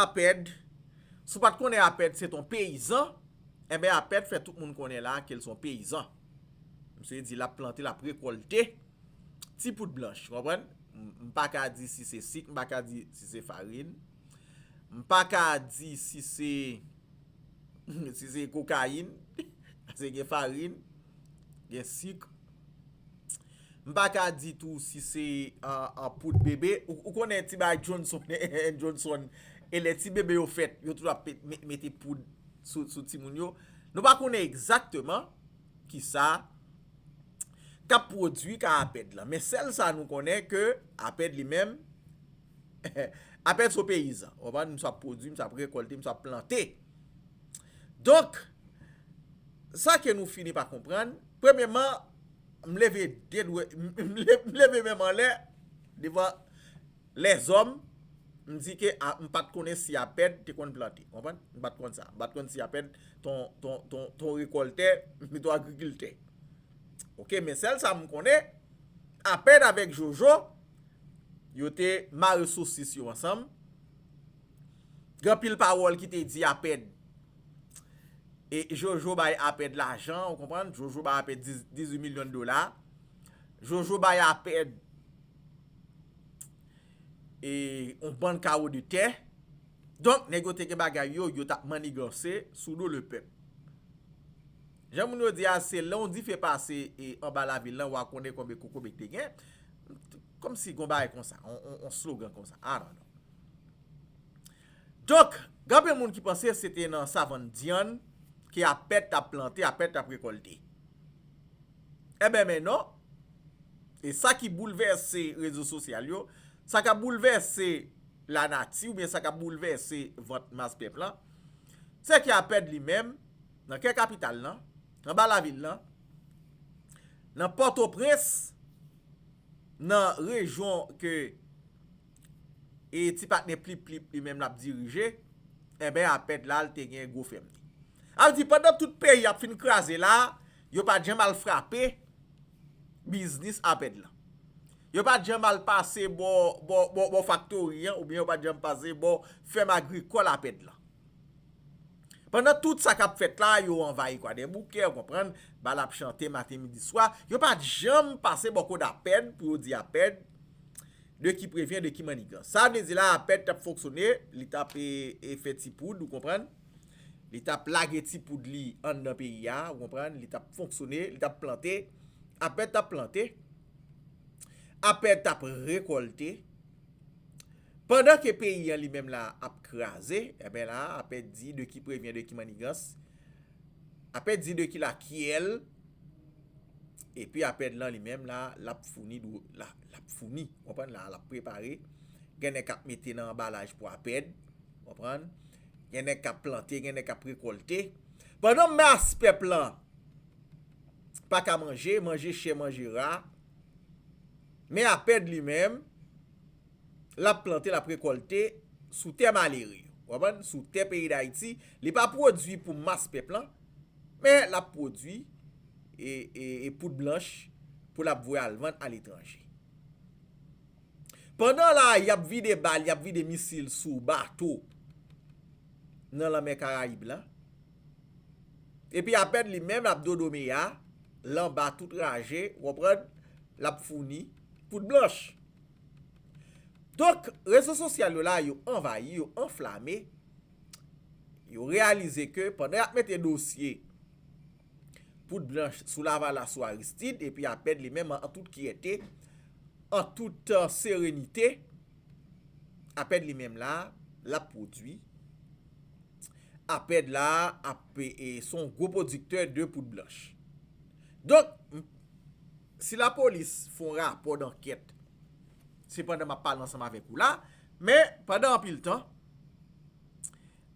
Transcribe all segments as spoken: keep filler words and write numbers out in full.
Apèd, si w pa t konnen Apèd se t on peyizan, enben Apèd fè tout moun konnen la ke l se yon peyizan. Misye di l ap plante, l ap rekòlte ti poud blanch, konprann? M pa ka di si se sik, m pa ka di si se farin, m pa ka di si se si se kokayin, paske gen farin, gen sik. M pa ka di tou si se an, an poud bebe. Ou, ou konnen ti bagay Johnson, Johnson, e lè ti bebe yo fèt, yo toujou ap pe- me- mete poud sou, sou timoun yo. Nou pa konnen egzakteman kisa k ap pwodui ka Apèd lan. Men sèl sa nou konnen ke Apèd li menm, Apèd se yon peyizan. Ou konprann? Misye ap pwodui, misye ap rekòlte, misye ap plante. Donk, sa ke nou fini pa konprann, premyèman, m leve de dwèt, m leve men m anlè devan lèzòm, m di ke a, m pa t konnen si Apèd te konn plante. Konprann? M pa t konn sa. M pa t konn si Apèd ton, ton, ton, ton rekòltè, ton agrikiltè. Oke, men sèl sa m konnen, Apèd avèk Jojo, yo te mare sosis yo ansanm. Gen anpil pawòl ki te di Apèd. E Jojo bay Apèd lajan, ou konprann? Jojo bay Apèd dizuit milyon dola. Jojo bay Apèd e yon bann kawo de tè. Donk, nèg yo te gen bagay yo, yo t ap maniganse sou do lepèp. Jan moun yo di a, se lè yon dife pase e anba lavil lan, w a konnen konbyen kokobe k te gen. Kòmsi gon bagay konsa, on, on, on slogan konsa. I don't know. Donk, gen anpil moun ki panse se te nan savann Dyann ke Apèd t ap plante, Apèd t ap rekòlte. Enben, men non. E sa ki boulvèse rezo sosyal yo, sa k ap boulvèse lanati oubyen sa k ap boulvèse vant mas pèp lan, se ke Apèd li menm, nan kè kapital lan, anba lavil lan, nan Pòtoprens, nan rejyon ke e ti patnè Plip Plip li menm l ap dirije, enben, Apèd la, l te gen gwo fèm li. Sa vle di, pandan tout peyi ap fin kraze la, yo pa t janm al frape biznis Apèd lan. Yo pa t janm al pase bò, bò, bò, bò faktori an, oubyen yo pa t janm pase bò fèm agrikòl Apèd lan. Pandan tout sa k ap fèt la, yo anvayi Kwadèboukè, ou konprann, bal ap chante maten, midi, swa. Yo pa t janm pase bò kòd Apèd pou yo di Apèd de qui prévient, de qui manigance. Sa vle di la, Apèd t ap fonksyone, li t ap e, e fè ti poud, ou konprann? Li t ap lage ti poud li anndan peyi a, ou konprann? Li t ap fonksyone, li t ap plante. Apèd t ap plante. Apèd t ap rekòlte. Pandan ke peyi an li menm la ap kraze, enben la, Apèd di de qui prévient, de qui manigance. Apèd di de qui la kyèl. Epi Apèd lan li menm la, l ap founi, l ap founi, konprann la, l ap prepare. Gen nèg k ap mete nan anbalaj pou Apèd, konprann? Gen nèg k ap plante, gen nèg k ap rekòlte. Pandan mas pèp lan pa ka manje, manje chè, manje ra, men Apèd li menm, l ap plante, l ap rekòlte sou tè malere yo. Ou konprann? Sou tè peyi Dayiti, li pa pwodui pou mas pèp lan, men l ap pwodui e, e, e poud blanch pou l ap voye al vann aletranje. Pandan la, y ap vide bal, y ap vide misil sou bato nan lanmè Karayib la. Epi Apèd li menm, l ap dodomeya, l anba tout raje, ou konprann, l ap founi poud blanch. Donk, rezo sosyal yo la, yo anvayi, yo anflame, yo reyalize ke pandan y ap mete dosye poud blanch sou Lavalas, sou Aristide, epi Apèd li menm an, an tout kyète, an tout, euh, serenite, Apèd li menm la, l ap pwodui. Apèd la ap, e, se yon gwo pwodiktè de poud blanch. Donk, m- si lapolis fè yon rapò dankèt, se pandan m ap pale ansanm avèk ou la, men pandan anpil tan,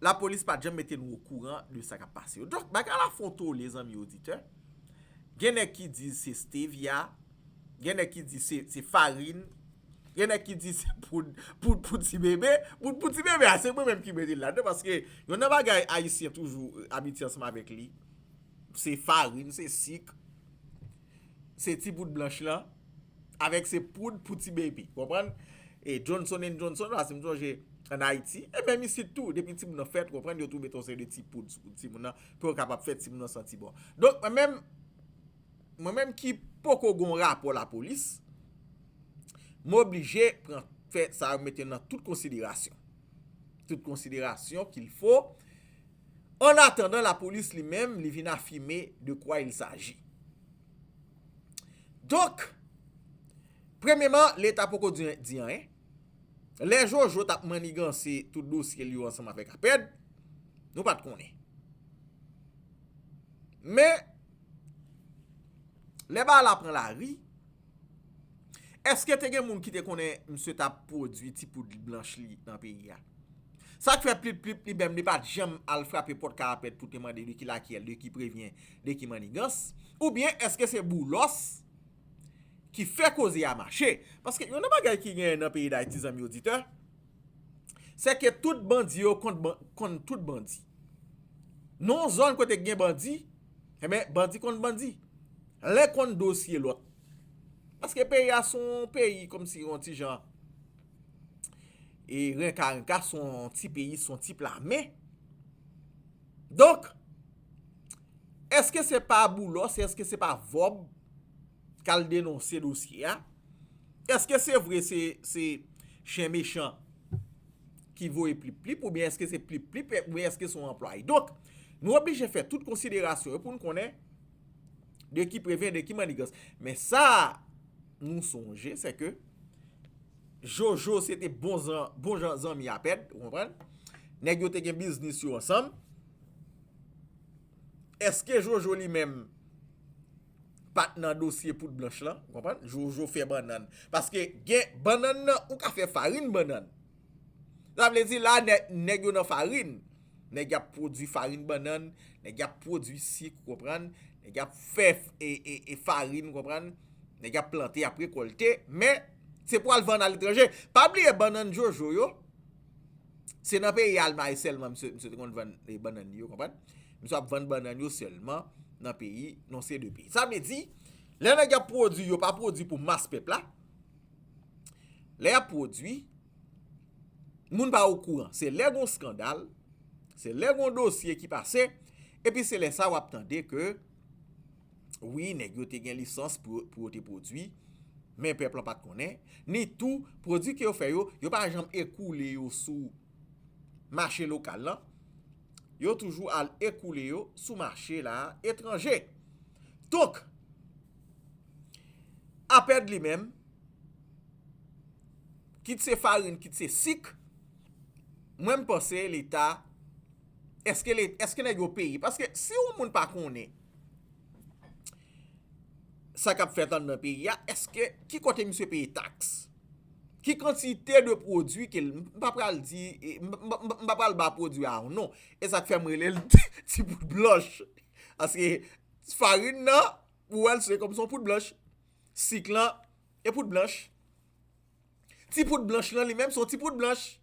lapolis pa t janm mete nou okouran de sa k ap pase yo. Donk, bagay la fè yon tole, zanmi oditè. Gen nèg ki di se stevia, gen nèg ki di se, se farin, gen nèg ki di se poud, poud pou ti bebe. Poud pou ti bebe a, se mwen menm ki mete l ladan, paske youn nan bagay Ayisyen toujou abitye ansanm avèk li, se farin, se sik, se ti poud blanch lan, avèk se poud pou ti bebe. Konprann? e Johnson and Johnson la, si m sonje, ann Ayiti, e menm isit tou, depi timoun nan fèt, ou konprann, yo tou mete yon seri de ti poud sou timoun nan, pou yo kapab fè timoun nan santi bon. Donk, mwen menm, mwen menm ki poko gon rapò lapolis, m oblije pran fè sa yo mete nan tout konsiderasyon. Tout konsiderasyon qu'il faut, en attendant lapolis li menm, li vin afime de quoi il s'agit. Donk, premyeman, Leta poko di, di anyen. Lè Jojo t ap manniganse tout dosye l yo ansanm avèk Apèd, nou pa t konnen. Men, lè bagay la pran lari, èske te gen moun ki te konnen misye t ap pwodui ti poud blanch li nan peyi a? Sa k fè Plip Plip li menm li pa t janm al frape pòt kay Apèd pou te mande de ki lakèl, de ki prevyen, de ki mannigans? Oubyen èske se Boulos ki fè koze a mache? Paske youn nan bagay ki genyen nan peyi Dayiti, zanmi oditè, se ke tout bandi yo konn ban-, konn tout bandi. Nan yon zòn kote gen bandi, enben, bandi konn bandi. Len konn dosye lòt. Paske peyi a se yon peyi kòmsi yon ti jan e renka renka, se yon ti peyi, se yon ti pla. Men, donk, èske se pa Boulos, èske se pa Vòb k al denonse dosye a? Èske se vre se, se chen mechan ki voye Plip Plip, oubyen èske se Plip Plip, oubyen èske se yon anplwaye? Donk, nou oblije fè tout konsiderasyon yo pou n konnen de ki prevyen, de ki mannigans. Men sa nou sonje, se ke Jojo se te bon zan-, bon jan zanmi Apèd, ou konprann? Nèg yo te gen biznis yo ansanm. Èske Jojo li menm pa t nan dosye poud blanch lan, ou konprann? Jojo fè bannann. Paske gen bannann nan, ou ka fè farin bannann. Sa vle di la, nè-, nèg yo nan farin. Nèg y ap pwodui farin bannann, nèg y ap pwodui sik, ou konprann? Nèg y ap fè f-, e, e, e farin, ou konprann? Nèg y ap plante, y ap rekòlte, men se pou al vann aletranje. Pa bliye bannann Jojo yo, se nan peyi Almay sèlman misye, misye te konn vann, e, bannann li yo, konprann? Misye ap vann bannann yo sèlman nan peyi, nan se de peyi. Sa vle di, lè nèg y ap pwodui, yo pa pwodui pou mas pèp la. Lè y ap pwodui, moun pa okouran. Se lè gon skandal, se lè gon dosye ki pase, epi se lè sa w ap tande ke, wi, nèg yo te gen lisans pou, pou yo te pwodui, men pèp lan pa t konnen, ni tou, pwodui ke yo fè yo, yo pa janm ekoule yo sou mache lokal lan, yo toujou al ekoule yo sou mache la etranje. Donk, Apèd li menm, kit se farin, kit se sik, mwen m panse Leta, èske le-, èske nèg yo peye? Paske si yon moun pa konnen sa k ap fèt anndan peyi a, èske, ki kote misye peye taks? Ki kantite de pwodui ke l, m pa pral di, e, m, m, m, m pa pral ba pwodui a yon non. E sa k fè m rele l ti poud blanch. Paske farin nan, ou wè l se kòm se yon poud blanch. Sik lan, e poud blanch. Ti poud blanch lan li menm se yon ti poud blanch.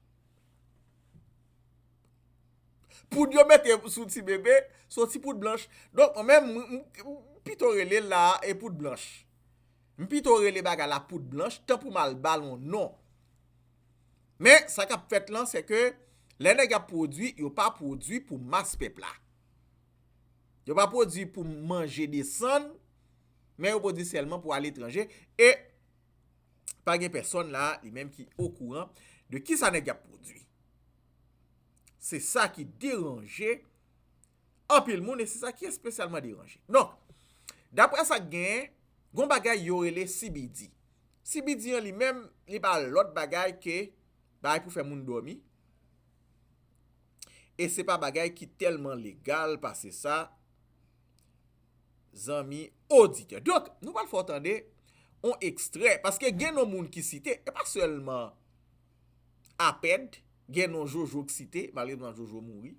Poud yo mete sou ti bebe, se yon ti poud blanch. Donk, mwen menm, m, m, m pito rele l la e poud blanch. M pito rele bagay la poud blanch, tan pou m al ba l yon non. Men, sa k ap fèt lan, se ke lè nèg ap pwodui, yo pa pwodui pou mas pèp la. Yo pa pwodui pou manje desann, men yo pwodui sèlman pou aletranje. E pa gen pèsonn la, li menm ki okouran de kisa nèg y ap pwodui. Se sa ki deranje anpil moun e se sa ki espesyalman deranje. Donk, daprè sa k genyen, gon bagay yo rele C B D. C B D an li menm, li pa lòt bagay ke bagay pou fè moun dòmi. E se pa bagay ki tèlman legal pase sa, zanmi oditè. Donk, nou pral fè w tande yon ekstrè, paske gen non moun ki site, e pa sèlman Apèd, gen non Jojo k site, malerezman Jojo mouri.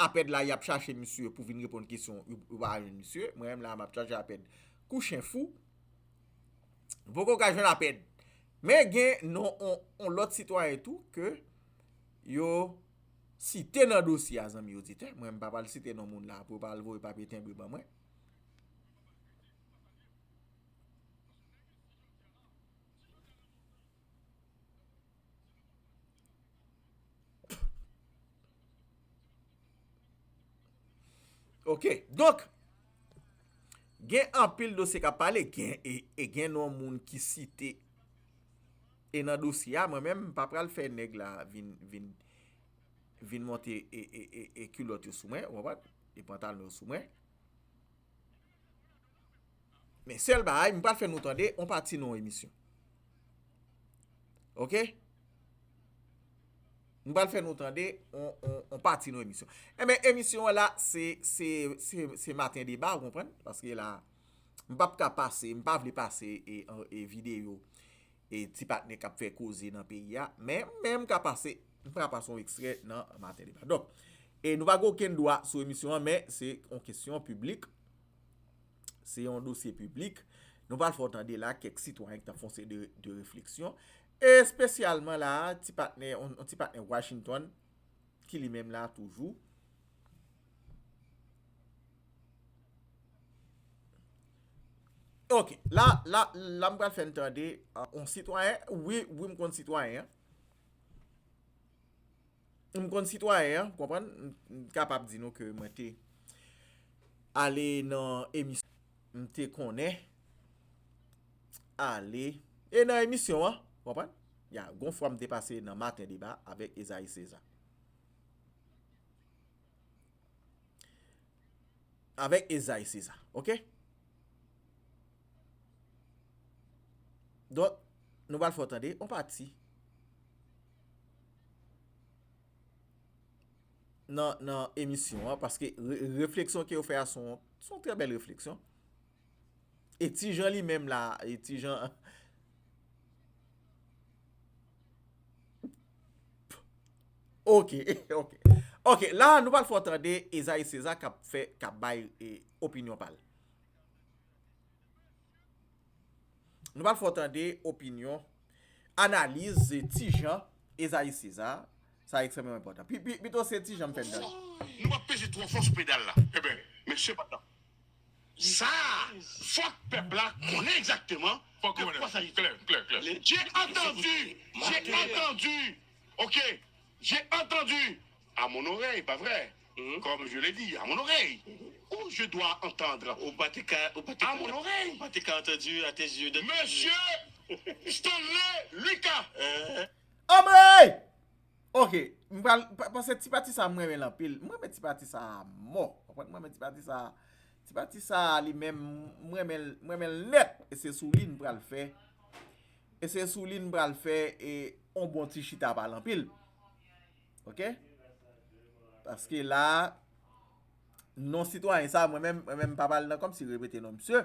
Apèd la, y ap chache misye pou vin reponn kesyon, yo, yo pa jwenn misye. Mwen menm la, m ap chache Apèd kou chen fou. M poko ka jwenn Apèd. Men gen non on, on lòt sitwayen tou ke yo site nan dosye a, zanmi oditè. Mwen, m pa pral site non moun la pou yo pa al voye papye tenbre ban mwen. Ok, donk, gen anpil dosye k ap pale, gen, e, e gen non moun ki site. E nan dosye a, mwen menm, m pa pral fè nèg la vin, vin, vin monte e, e, e, e kilòt yo sou mwen, ou konprann? E pantalon yo sou mwen. Men sèl bagay, m pral fè nou tande on pati nan yon emisyon. Ok? M pral fè nou tande on, on, on pati nan emisyon. Enben, emisyon an la, se, se, se, se maten deba, ou konprann? Paske la, m p ap ka pase, m pa vle pase e, e videyo e ti patnè k ap fè koze nan peyi a. Men, men m ka pase, m ka pase yon ekstrè nan maten deba. Donk, e nou pa gen okenn dwa sou emisyon an, men se yon kesyon piblik. Se yon dosye piblik. Nou pral fè w tande la kèk sitwayen ki t ap fè yon seri de, de refleksyon. Espesyalman la, ti patnè, yon, yon ti patnè Washington, ki li menm la toujou. Ok, la, la, la m pral fè n tande, ah, yon sitwayen, wi, wi, m konn sitwayen an. M konn sitwayen an, konprann? M, m kapab di nou ke mwen te ale nan emisyon, m te konnen ale, e nan emisyon an, konprann? Ya, gon fwa m te pase nan Maten Deba avèk Esaïe César. Avèk Esaïe César, ok? Donk, nou pral fè w tande on pati nan, nan emisyon an, paske re-, refleksyon ke yo fè a se yon, se yon trè bèl refleksyon. E Ti Jan li menm la, e Ti Jan, ok, ok. Ok, la, nou pral fè w tande Esaïe César k ap fè, k ap bay, e, opinyon pa l. Nou pral fè w tande opinyon, analiz Ti Jan, Esaïe César. Sa ekstrèmeman enpòtan. Pi, pi, pito se Ti Jan m fè n tande. Nou p ap peze twò fò sou pedal la. Eben, mesye, pandan sa, fòk pèp la konnen egzakteman de kwa sa li. Klè, klè, klè. J'ai entendu, j'ai entendu, ok, j'ai entendu, à mon oreille, pas vrai, comme je l'ai dit, à mon oreille, ou je dois entendre, ou pa te ka, ou pa te ka, à mon oreille, ou pa te ka entendu à tes yeux de. Mesye Stanley Lucas. Anmwey! Ok, m pral, pa-, paske ti pati sa a, m renmen l anpil. M renmen ti pati sa a mò. Konprann? M renmen ti pati sa a. Ti pati sa a li menm, m renmen l, m renmen l nèt. E se sou li n pral fè. E se sou li n pral fè, e, on bon ti chita pale anpil. Ok? Paske la, non sitwayen sa, mwen menm, mwen menm m pa pale nan kòmsi repete non misye.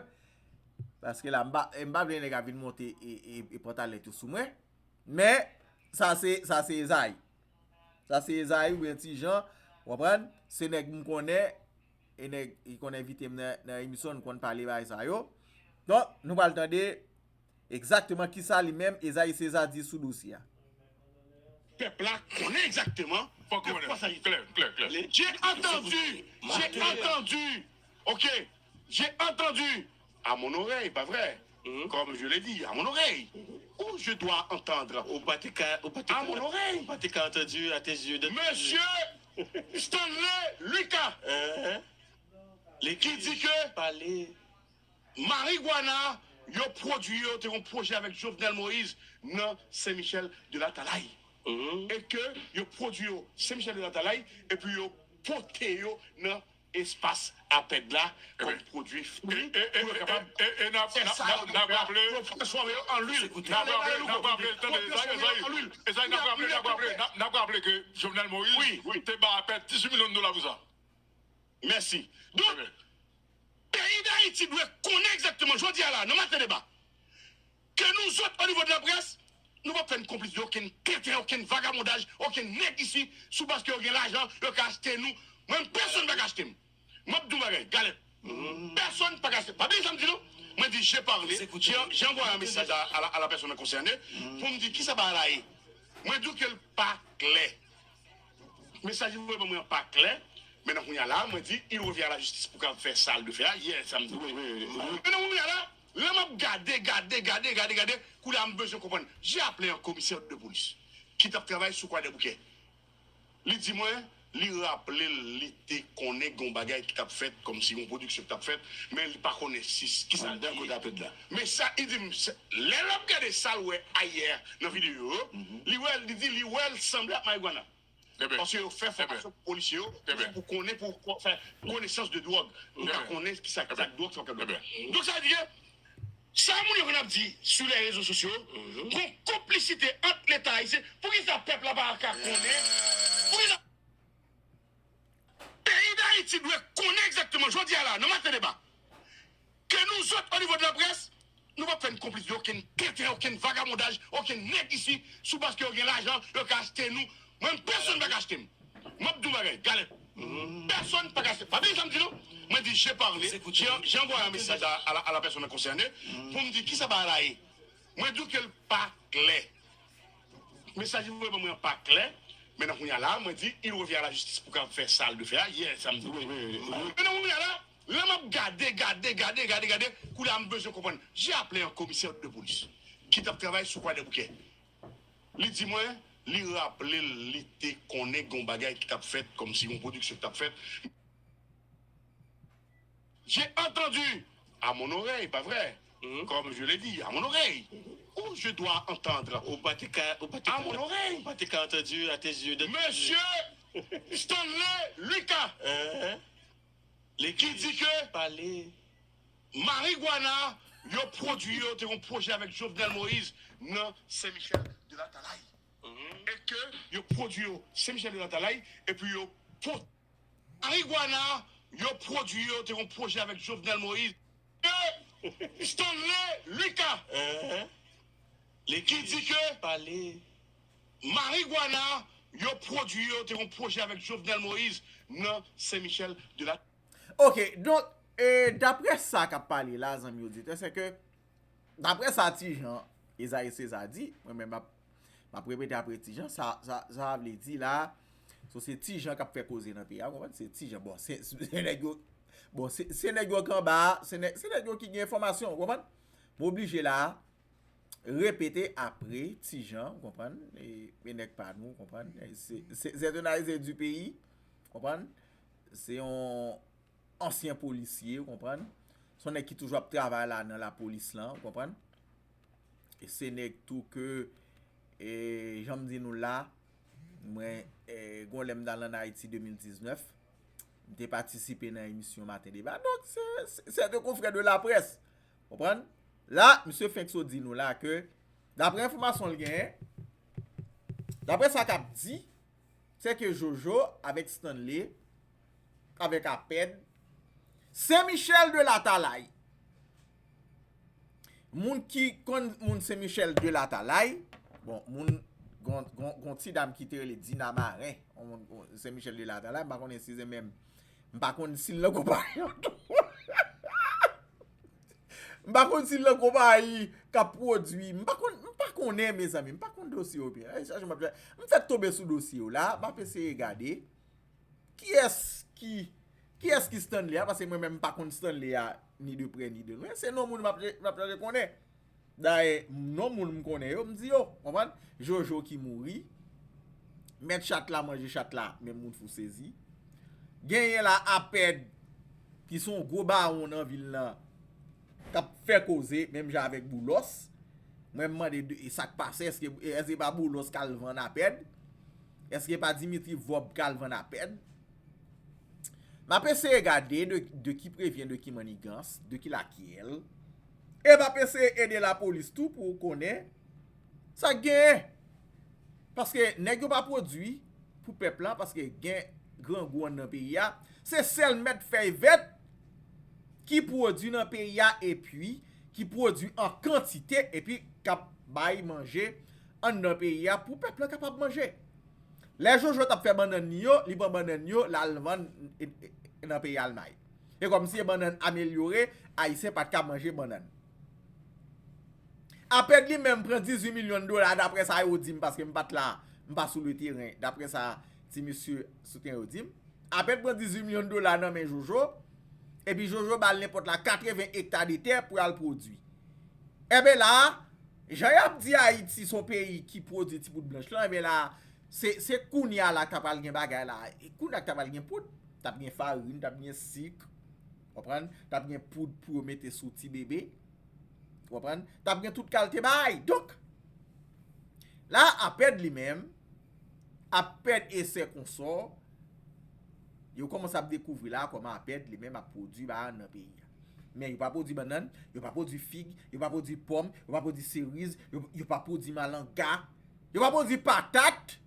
Paske la, m pa, m pa vle nèg a vin monte e, e, e pantalèt yo sou mwen. Men, sa se, sa se Esaïe. Sa se Esaïe oubyen Ti Jan, w konprann? Se nèg m konnen, e nèg ki konn envite m nan, nan emisyon, n konn pale bagay sa yo. Donk, nou pral tande egzakteman kisa li menm Esaïe César di sou dosye a. Pèp la konnen egzakteman de kwa sa li. Klè, klè, klè. J'ai entendu, j'ai entendu, ok, j'ai entendu, à mon oreille, pas vrai, comme je l'ai dit, à mon oreille, ou je dois entendre, ou pa te ka, ou pa te ka, à mon oreille, ou pa te ka entendu à tes yeux de. Mesye Stanley Lucas, ki di ke pale. Marigwana yo pwodui yo, te yon pwojè avèk Jovenel Moïse nan Sen Michel de Latalay. E ke yo pwodui yo Sen Michel de Latalay, epi yo pote yo nan espas APED la kòm pwodui fini pou yo kapab fè sa yo dwe fè, pou yo transfòme yo an lwil. N ap raple, n ap raple, tande, Esaïe, Esaïe, Esaïe, n ap raple, n ap raple, n ap, n ap raple ke Jovenel Moïse te ba APED dizuit milyon dola pou sa. Mèsi. Donk, peyi Dayiti dwe konnen egzakteman, jodi a la, nan Maten Deba, ke nou zòt, o nivo de laprès, nou p ap fè n konplis de okenn tenten, okenn vagabondaj, okenn nèg isi, sou paske yo gen lajan, yo ka achte nou. Mwen, pèsonn pa ka achte m. Mwen ap di w bagay, Galèt. Pèsonn pa ka achte. Pa bliye sa m di nou. Mwen di, j'ai parlé, j'ai, j'ai envoyé un message à, à la, à la personne concernée pou m di kisa bagay la ye. Mwen di w ke l pa klè. Mesaj li voye ban mwen an pa klè. Men nan kounye a la, mwen di, il revient à la justice pou kapab fè sa l dwe fè a. Yè, samdi. Men nan kounye a la, lè m ap gade, gade, gade, gade, gade, kounye a m bezwen konprann. J'ai appelé un commissaire de police ki t ap travay sou Kwadèboukè. Li di mwen, Li raple l, li te konnen gen yon bagay ki t ap fèt, kòmsi yon pwodiksyon ki t ap fèt, men li pa konnen si kisa l ye. Men sa, li di m, lè l ap gade sa l wè ayè nan videyo yo, li wè, li di li wè l sanble ak marigwana. Paske yo fè fòmasyon pou polisye yo, pou konnen, pou fè konesans de dwòg. Ou ka konnen kisa, kisa k dwòg, kisa k dwòg. Donk sa vle di ke sa moun yo konn ap di sou lè rezo sosyo, gon konplisite ant Leta ayisyen. Poukisa pèp la pa ka konnen? Poukisa peyi Dayiti dwe konnen egzakteman, jodi a la, nan maten deba, ke nou zòt, o nivo de laprès, nou p ap fè n konplis de okenn tenten, okenn vagabondaj, okenn nèg isi, sou paske yo gen lajan, yo ka achte nou. Mwen, pèsonn pa ka achte m. M ap di w bagay, galèt. Pèsonn pa ka achte. Pa bliye sa m di nou. Mwen di, j'ai parlé, j'ai j'ai envoyé un message à, à la, à la personne concernée pou m di kisa bagay la ye. Mwen di w ke l pa klè. Mesaj li voye ban mwen an pa klè, men nan kounye a la, mwen di, il revient à la justice pou ka fè sa l dwe fè a, yè samdi. Men nan kounye a la, lè m ap gade, gade, gade, gade, gade, kounye a m bezwen konprann. J'ai appelé un commissaire de police ki t ap travay sou Kwadèboukè. Li di mwen, li raple l, li te konnen gen yon bagay ki t ap fèt, kòmsi yon pwodiksyon ki t ap fèt. J'ai entendu à mon oreille, pas vrai? Comme je l'ai dit, à mon oreille. Ou je dois entendre? Ou pa te ka, ou pa te ka, ou pa te ka entendi a te zye de. Monsieur Stanley Lucas, ki di ke marigwana yo pwodui yo te yon pwojè avèk Jovenel Moïse nan Saint Michel de l'Atalay. E ke yo pwodui yo Saint Michel de l'Atalay, epi yo pwodui marigwana yo pwodui yo te yon pwojè avèk Jovenel Moïse. Stanley Lucas, ki di ke marigwana yo pwodui yo te yon pwojè avèk Jovenel Moïse nan Saint Michel de la. Ok, donk, e, daprè sa k ap pale la, zanmi oditè, se ke daprè sa Ti Jan, Esaïe César di, mwen menm m ap, m ap repete apre Ti Jan, sa, sa, sa vle di la, so se Ti Jan k ap fè koze nan peyi a, w konprann? Se Ti Jan, bon, se, se nèg yo, bon, se, se nèg yo k anba a, se nèg, se nèg yo ki gen enfòmasyon, w konprann? M oblije la, repete apre Ti Jan, w konprann? E, e nèg pa nou, w konprann? E se, se, c'est un arisé du pays, w konprann? Se yon ansyen polisye, w konprann? Se yon nèg ki toujou ap travay la nan lapolis lan, w konprann? E se nèg tou ke, e, jan m di nou la, mwen, e, gon lè m t al ann Ayiti de mil diznèf, m te patisipe nan emisyon Maten Deba. Donk, se, se, c'est un confrère de la presse. Konprann? La, misye Fenxo di nou la ke, daprè enfòmasyon l genyen, daprè sa k ap di, se ke Jojo avèk Stanley, avèk Apèd, Saint Michel de l'Atalay. Moun ki konn moun Saint Michel de l'Atalay, bon, moun, gon, gon, gon ti dam ki te rele Dina Maren, yon moun, yon Saint Michel de l'Atalay, m pa konnen si se menm, m pa konn si l nan konpayi an tou. M pa konn si l nan konpayi k ap pwodui. M pa konn, m pa konnen, mezanmi. M pa konn dosye yo byen. Ay, chache m ap fè. M fèk tonbe sou dosye yo la. M ap eseye gade. Kiyès ki, kiyès ki Stanley a? Paske mwen menm m pa konn Stanley a ni de prè ni de lwen. Se non moun m ap, m ap chache konnen. Dayè, non moun m konnen yo, m di yo, konprann? Jojo ki mouri. Mèt chat la manje chat la, menm moun fou sezi. Genyen la Apèd, ki se yon gwo bawon nan vil lan, k ap fè koze, menm jan avèk Boulos. Mwen m mande de, e sa k pase, èske, èske pa Boulos k al vann Apèd? Èske pa Dimitri Vòb k al vann Apèd? M ap eseye gade de, de qui prévient, de qui manigance, de qui laquelle. E m ap eseye ede lapolis tou pou konnen sa k genyen. Paske nèg yo pa pwodui pou pèp la, paske gen grangou anndan peyi a. Se sèl mèt fèy vèt ki pwodui nan peyi a epi ki pwodui an kantite epi k ap bay manje anndan peyi a pou pèp la kapab manje. Lè Jojo t ap fè bannann li yo, li pran bannann yo, l al vann, e, e, nan peyi Almay. E kòmsi e bannann amelyore, Ayisyen pa t ka manje bannann. Apèd li menm pran dizuit milyon dola, daprè sa yo di m, paske m pa t la, m pa sou le teren, daprè sa ti mesye sou teren yo di m. Apèd pran dizuit milyon dola nan men Jojo, epi Jojo ba l nenpòt la katreven ekta de tè pou y al pwodui. Enben la, jan y ap di Ayiti se yon peyi ki pwodui ti bout blanch lan, enben la, Se, se kounye a la k ta pral gen bagay la. E kounye a k ta pral gen poud. T ap gen farin, t ap gen sik. Konprann? T ap gen poud pou yo mete sou ti bebe. Konprann? T ap gen tout kalte bagay. Donk, la, APED li menm, APED e sè konsò, yo kòmanse ap dekouvri la kòman APED li menm ap pwodui bagay nan peyi a. Men yo pa pwodui bannann, yo pa pwodui fig, yo pa pwodui pòm, yo pa pwodui seriz, yo, yo pa pwodui malanga, yo pa pwodui patat,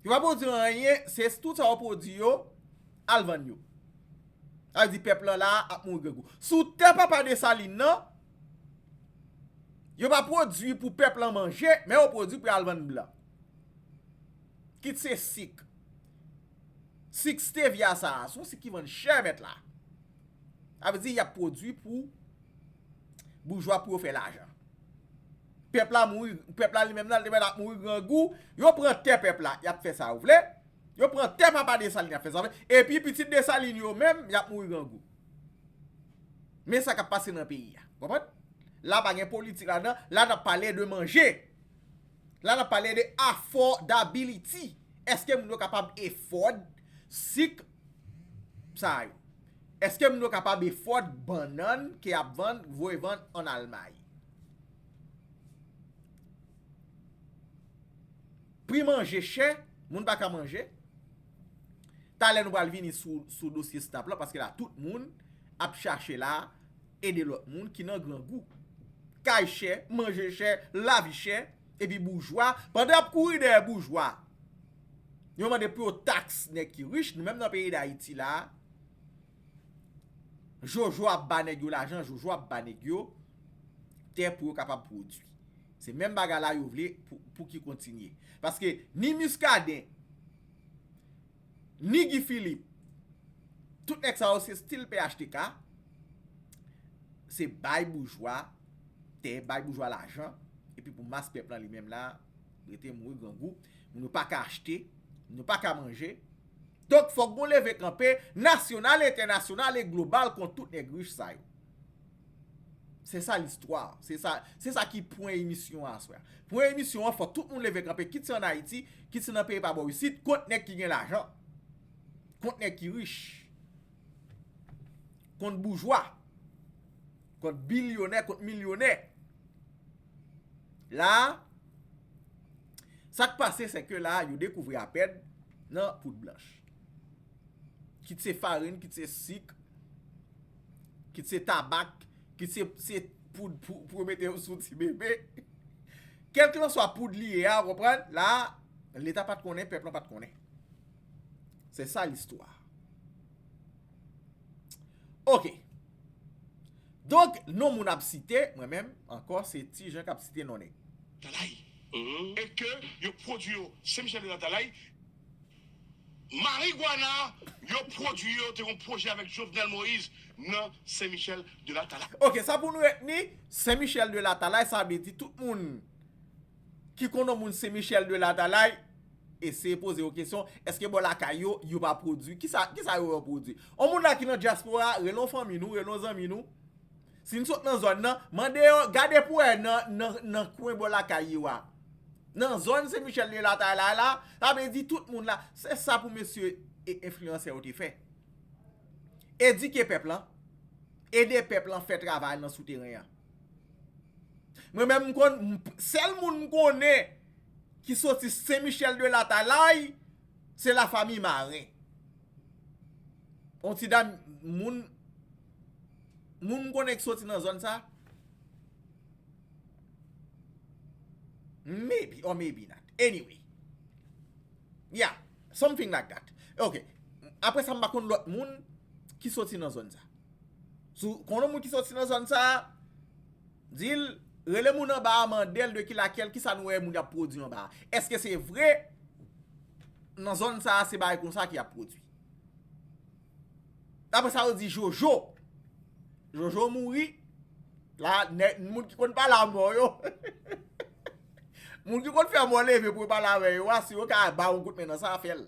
yo pa pwodui anyen, se tout sa yo pwodui yo, al vann yo. Sa vle di pèp lan la ap mouri grangou. Sou tè papa Desalin nan, yo pa pwodui pou pèp lan manje, men yo pwodui pou y al vann blan. Kit se sik. Sik stevia sa a, se yon sik ki vann chè mèt la. Sa vle di y ap pwodui pou boujwa pou yo fè lajan. Pèp la mouri, pèp la li menm nan, li te mèt ap mouri grangou, yo pran tè pèp la, y ap fè sa yo vle. Yo pran tè papa Desalin, y ap fè sa yo vle. Epi pitit Desalin yo menm, y ap mouri grangou. Men sa k ap pase nan peyi a. Konprann? La pa gen politik ladan, la n ap pale de manje. La n ap pale de affordability. Èske moun yo kapab afford sik sa yo? Èske moun yo kapab afford bannann ke y ap vann, voye vann ann Almay? Pri manje chè, moun pa ka manje. Talè nou pral vini sou, sou dosye SNAP lan, paske la tout moun ap chache la ede lòt moun ki nan grangou. Kay chè, manje chè, lavi chè, epi boujwa, pandan y ap kouri dèyè boujwa, yo mande pou yo taks nèg ki rich, nou menm nan peyi Dayiti la, Jojo ap ba nèg yo lajan, Jojo ap ba nèg yo tè pou yo kapab pwodui. Se menm bagay la yo vle pou, pou ki kontinye. Paske ni Muscadin, ni Guy Philippe, tout nèg sa yo se stil P H T K, se bay boujwa tè, bay boujwa lajan, epi pou mas pèp lan li menm la, rete mouri grangou, moun yo pa ka achte, moun yo pa ka manje. Donk, fòk gon leve kanpe nasyonal, entènasyonal e global kont tout nèg rich sa yo. Se sa listwa. Se sa, se sa ki pwen emisyon an aswè a. Pwen emisyon an, fòk tout moun leve kanpe, kit se ann Ayiti, kit se nan peyi pa bò isit, kont nèg ki gen lajan. Kont nèg ki rich. Kont boujwa. Kont bilyonè, kont milyonè. La, sa k pase, se ke la, yo dekouvri APED nan poud blanch. Kit se farin, kit se sik, kit se tabak, kit se, se poud pou, pou yo mete yo sou ti bebe. Kèlkanswa poud li ye a, w konprann? La, Leta pa t konnen, pèp lan pa t konnen. Se sa listwa. Ok. Donk, non moun ap site, mwen menm, ankò, se Ti Jan k ap site non nèg. Latalay. E ke yo pwodui yo Sen Michèl de Latalay. Marigwana, yo pwodui yo, te yon pwojè avèk Jovenel Moïse nan Sen Michèl de Latalay. Ok, sa pou nou retni, Sen Michèl de Latalay, sa vle di tout moun ki konn yon moun Sen Michèl de Latalay, eseye poze yo kesyon, èske bò lakay yo, yo pa pwodui? Kisa, kisa yo, yo pwodui? Yon moun la ki nan dyaspora, rele yon fanmi nou, rele yon zanmi nou. Si n sot nan zòn nan, mande yo, gade pou wè nan, nan, nan kwen bò lakay yo a. Nan zòn Sen Michèl de Latalay la, la, sa vle di tout moun la. Se sa pou mesye e enfliyansè yo te fè. Edike pèp lan. Ede pèp lan fè travay lan sou teren an. Mwen menm, m konn, m, sèl moun m konnen ki soti Sen Michèl de Latalay, se lafanmi Maren. On ti dam, moun, moun m konnen ki soti nan zòn sa. Maybe or maybe not. Anyway. Yeah, something like that. Ok. Apre sa, m pa konn lòt moun ki soti nan zòn sa. Si w konn yon moun ki soti nan zòn sa, di l, rele moun anba a, mande l de ki lakèl, kisa nou wè moun y ap pwodui anba a. Èske se vre, nan zòn sa a, se bagay konsa ki ap pwodui? Apre sa, yo di Jojo. Jojo mouri. La, nè, moun ki konn pale a mò yo. Moun ki konn fè mò leve pou yo pale avè yo a, si yo ka ba yon kout men nan sa, fè l.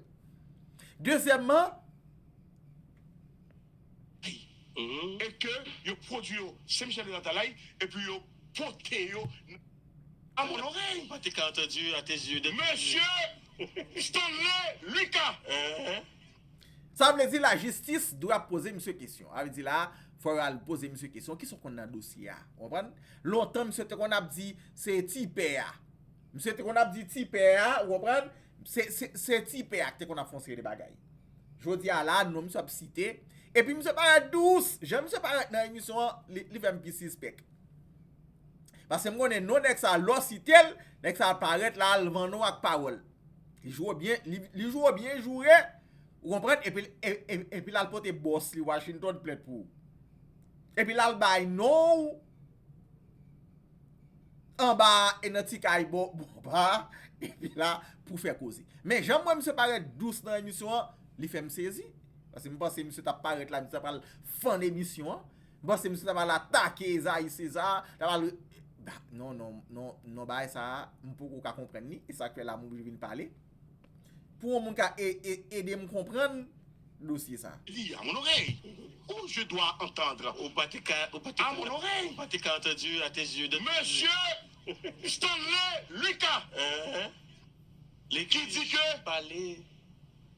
Dezyèmman, e ke yo pwodui yo Sen Michèl de Latalay, epi yo pote yo a mon orèy. Mwen te ka antandi a tes yeux de. Mesye, Stanley Lucas. Sa vle di lajistis dwe ap poze misye kesyon. Sa vle di la, fò yo al poze misye kesyon. Kisa w konn nan dosye a? Ou konprann? Lontan, misye te konn ap di se ti pè a. Misye te konn ap di ti pè a, ou konprann? Se, se, se ti pè a ki te konn ap fè yon seri de bagay. Jodi a la, non misye ap site. Epi misye parèt dous. Jan misye parèt nan emisyon an, li, li fè m pi sispèk. Paske m konnen non nèg sa, lè w site l, nèg sa parèt la, al vann ou ak pawòl. Li joure byen, li, li joure byen joure, ou konprann, epi, e- e- epi l al pote bòs li Washington plent pou ou. Epi l al bay non ou anba e nan ti kay bò bò anba, epi la pou fè koze. Men jan m wè misye parèt dous nan emisyon an, li fè m sezi. Paske m panse misye t ap parèt la, misye t ap al fann emisyon an. M panse misye t ap al atake Esaïe César, t ap al. Non, non, non, non, bagay sa a, m poko ka konprann li. E sa k fè la m oblije vin pale. Pou yon moun ka e- e- ede m konprann dosye sa. Li à mon oreille. Oh, je dois entendre. Ou pa te ka, ou pa te À mon oreille. Ou pa te ka entendi a te zye de. Monsieur Stanley Lucas, Hein? ki di ke Pale.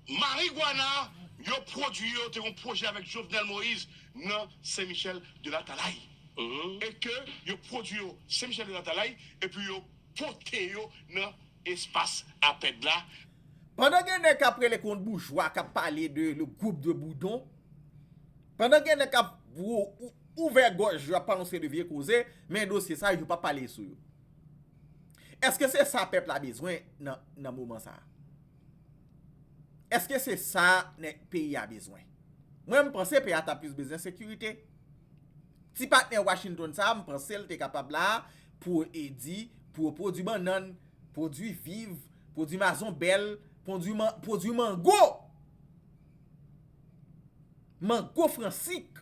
marigwana yo pwodui yo te yon pwojè avèk Jovenel Moïse nan Saint Michel de l'Atalay. Mhm. E ke yo pwodui yo Saint Michel de l'Atalay, epi yo pote yo nan espas APED la. Pandan gen nèg k ap rele kont boujwa, k ap pale de le groupe de Boudon, pandan gen nèg k ap ou- ou- ouvè gòj yo, ap pale yon seri de vye koze, men dosye sa, yo p ap pale sou yo. Èske se sa pèp la bezwen nan, nan moman sa a? Èske se sa nèg peyi a bezwen? Mwen, m panse peyi a ta plis bezwen sekirite. Ti patnè Washington sa a, m panse l te kapab la pou edi, pou yo pwodui bannann, pwodui viv, pwodui mazonbèl, pwodui, man, pwodui mango. Mango fransik.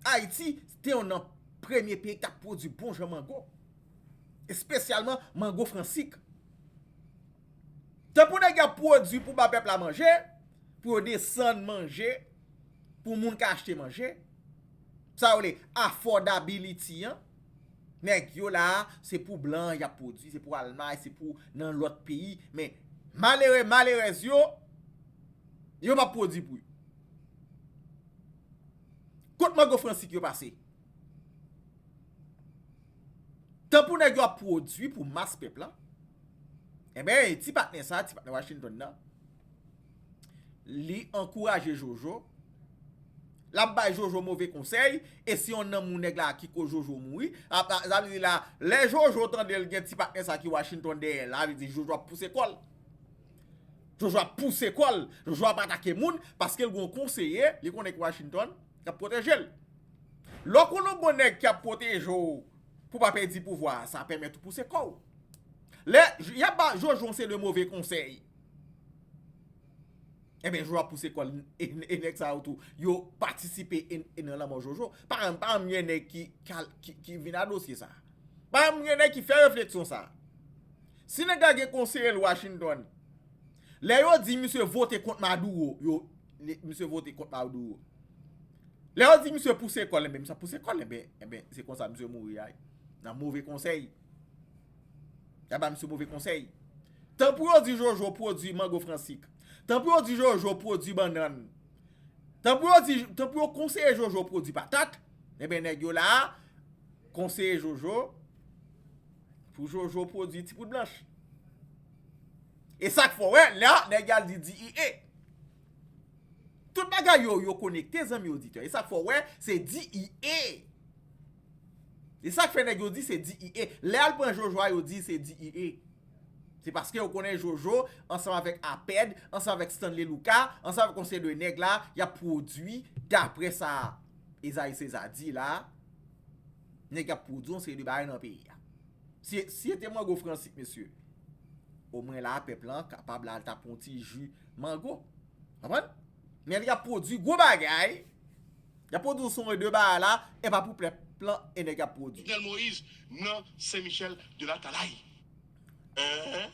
Ayiti te yon nan premye peyi ki t ap pwodui bon jan mango. Espesyalman mango fransik. Tankou nèg yo ap pwodui pou ba pèp la manje, pou yo desann manje, pou moun ka achte manje. Sa yo rele affordability an. Nèg yo la, se pou blan y ap pwodui, se pou Almay, se pou nan lòt peyi. Men malere, malerèz yo, yo p ap pwodui pou yo. Kot mango fransik yo pase? Tan pou nèg yo ap pwodui pou mas pèp la. Enben, ti patnè sa, ti patnè Washington nan, li ankouraje Jojo. L ap bay Jojo move konsèy. E si yon nanm ou nèg la ki koz Jojo mouri, sa vle di la, lè Jojo tande l gen ti patnè sa ki Washington dèyè l, sa vle di Jojo ap pouse kò l. Jojo ap pouse kò l. Jojo ap atake moun paske l gen yon konseye, li konnen ki Washington, k ap pwoteje l. Lè w konnen w gen yon nèg k ap pwoteje w pou w pa pèdi pouvwa a, sa pèmèt ou pouse kò w. Lè y ap ba Jojo yon seri de move konsèy, enben, Jojo ap pouse kò l, e, e nèg sa yo tou, yo patisipe e, e nan lanmò Jojo. Pa janm, pa janm gen nèg ki, ki, ki, ki vin a dosye sa. Pa janm gen nèg ki fè refleksyon sa. Si nèg la gen konseye l Washington, lè yo di misye vote kont Maduro, yo, li- misye vote kont Maduro. Lè yo di misye pouse kò l, enben, misye ap pouse kò l, enben, enben, se konsa misye mouri a. Nan move konsèy. Y ap ba misye move konsèy. Tan pou yo di Jojo pwodui mango fransik. Tan pou yo di Jojo pwodui bannann. Tan pou yo di, tan pou yo konseye Jojo pwodui patat. Enben, nèg yo la, konseye Jojo, pou Jojo pwodui ti poud blanch. E sa k fè w wè, la, nèg yo al di D E A. Tout bagay yo, yo konekte, zanmi oditè. E sa k fè w wè, se D E A. E sa k fè nèg yo di se D E A. Lè y al pran Jojo a, yo di se D E A. Se paske yo konnen Jojo, ansanm avèk APED, ansanm avèk Stanley Lucas, ansanm avèk yon seri de nèg la, y ap pwodui, daprè sa Esaïe César di la, nèg y ap pwodui yon seri de bagay nan peyi a. Si, si se te mango fransik, mesye, omwen la, pèp lan kapab la al ta pran yon ti ji mango. Konprann? Men y ap pwodui gwo bagay. Y ap pwodui yon seri de bagay la, e pa pou pèp lan, e nèg y ap pwodui. Jovenel Moïse nan Saint Michel de l'Atalay. Hein?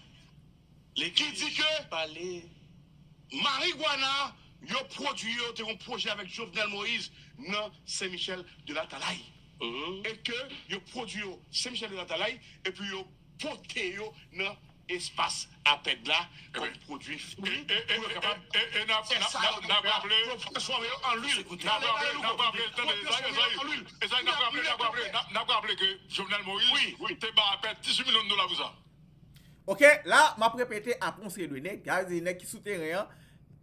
Ki di ke Pale. marigwana yo pwodui yo te yon pwojè avèk Jovenel Moïse nan Saint Michel de l'Atalay. Mhm. E ke yo pwodui yo Saint Michel de l'Atalay, epi yo pote yo nan espas a pèd la kòm pwodui fini pou yo kapab fè sa yo dwe fè, pou yo transfòme yo an lwil. N ap raple, n ap raple, tande, Ezayi, Ezayi, Ezayi, n ap raple, n ap raple, n ap, n ap raple ke Jovenel Moïse te ba a pèd dizuit milyon dola pou sa. Ok, la, m ap repete apre yon seri de nèg, sa vle di nèg ki sou teren an,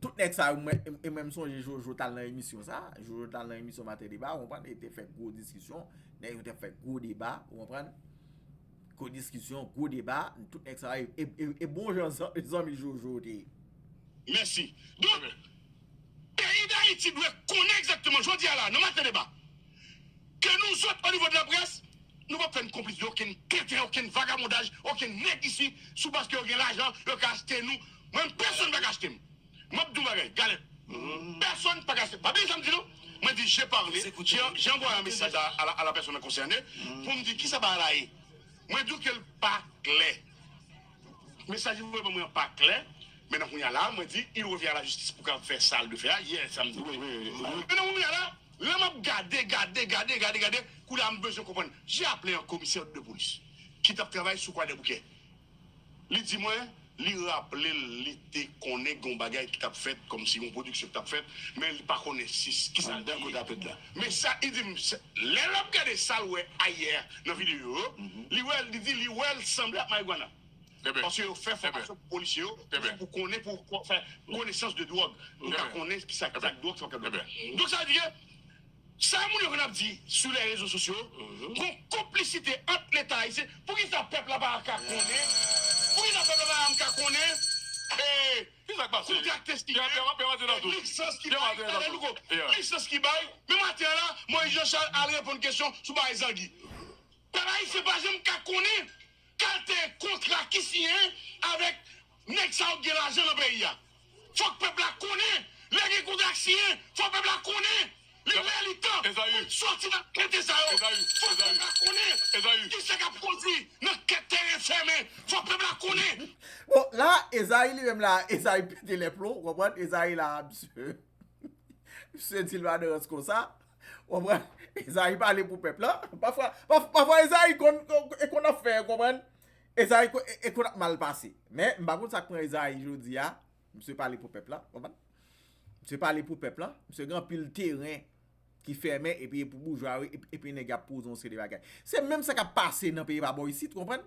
tout nèg sa yo, mwen, e mwen m sonje Jojo t al nan emisyon sa, Jojo t al nan emisyon Maten Deba, ou konprann, e te fè gwo diskisyon, nèg yo te fè gwo deba, ou konprann, gwo diskisyon, gwo deba, tout nèg sa yo, e, e, e bon jan zan- zanmi Jojo yo te ye. Mèsi. Donk, peyi Dayiti dwe konnen egzakteman, jodi a la, nan Maten Deba, ke nou sot o nivo de laprès, nou p ap fè n konplis de okenn tenten, okenn vagabondaj, okenn nèg isi, sou paske yo gen lajan, yo ka achte nou. Mwen, pèsonn pa ka achte m. M ap di w bagay, Galèt. Pèsonn pa ka achte m. Pa bliye sa m di nou. Mwen di, j'ai parlé, j'ai j'ai envoyé un message à, à la, à la personne concernée pou m di kisa bagay la ye. Mwen di w ke l pa klè. Mesaj li voye ban mwen an pa klè. Men nan kounye a la, mwen di, il revient à la justice pou kapab fè sa l dwe fè a. Yè, sa m di. Men nan kounye a la, lè m ap gade, gade, gade, gade, gade, kounye a m bezwen konprann. J'ai appelé un commissaire de police ki t ap travay sou Kwadèboukè. Li di mwen, li raple l, li te konnen gen yon bagay ki t ap fèt, kòmsi yon pwodiksyon ki t ap fèt, men li pa konnen si kisa l ye. Men sa, li di m, lè l ap gade sa l wè ayè nan videyo yo, li wè, li di li wè l sanble ak marigwana. Paske yo fè fòmasyon pou polisye yo, pou konnen, pou fè konesans de dwòg, pou ka konnen kisa ki dwòg, kisa ki dwòg. Donk sa vle di ke sa moun yo konn ap di sou lè rezo sosyo, gon konplisite ant Leta ayisyen. Poukisa pèp la pa ka konnen? Poukisa pèp la pa ka konnen? E, kontrakte sivil, lisans ki bay, tande Louko, lisans ki bay. Men maten an la, Moïse Jean Charles al reponn kesyon sou bagay zangi. Pèp ayisyen pa janm ka konnen kalte kontra ki siyen avèk nèg sa yo ki gen lajan nan peyi a. Fòk pèp la konnen. Lè gen kontra k siyen, fòk pèp la konnen. Li lè, li tan pou n sòti nan kente sa yo. Fòk pèp la konnen kisa k ap pwodui nan kèk teren fèmen. Fòk pèp la konnen. Bon, la, Ezayi li menm la, Ezayi pete lè plon, ou konprann? Ezayi la, misye, misye di l pa nan rans konsa. Ou konprann? Ezayi pale pou pèp la. Pafwa, paf- pafwa Ezayi konn, e konn ap fè, ou konprann? Ezayi ko- e, e konn ap mal pase. Men, m pa konn sa k pran Ezayi jodi a. Misye pale pou pèp la, ou konprann? Misye pale pou pèp la. Misye gen anpil teren ki fèmen, epi e pou boujwa yo, epi, epi nèg ap poze yon seri de bagay. Se menm sa k ap pase nan peyi pa bò isit, ou konprann?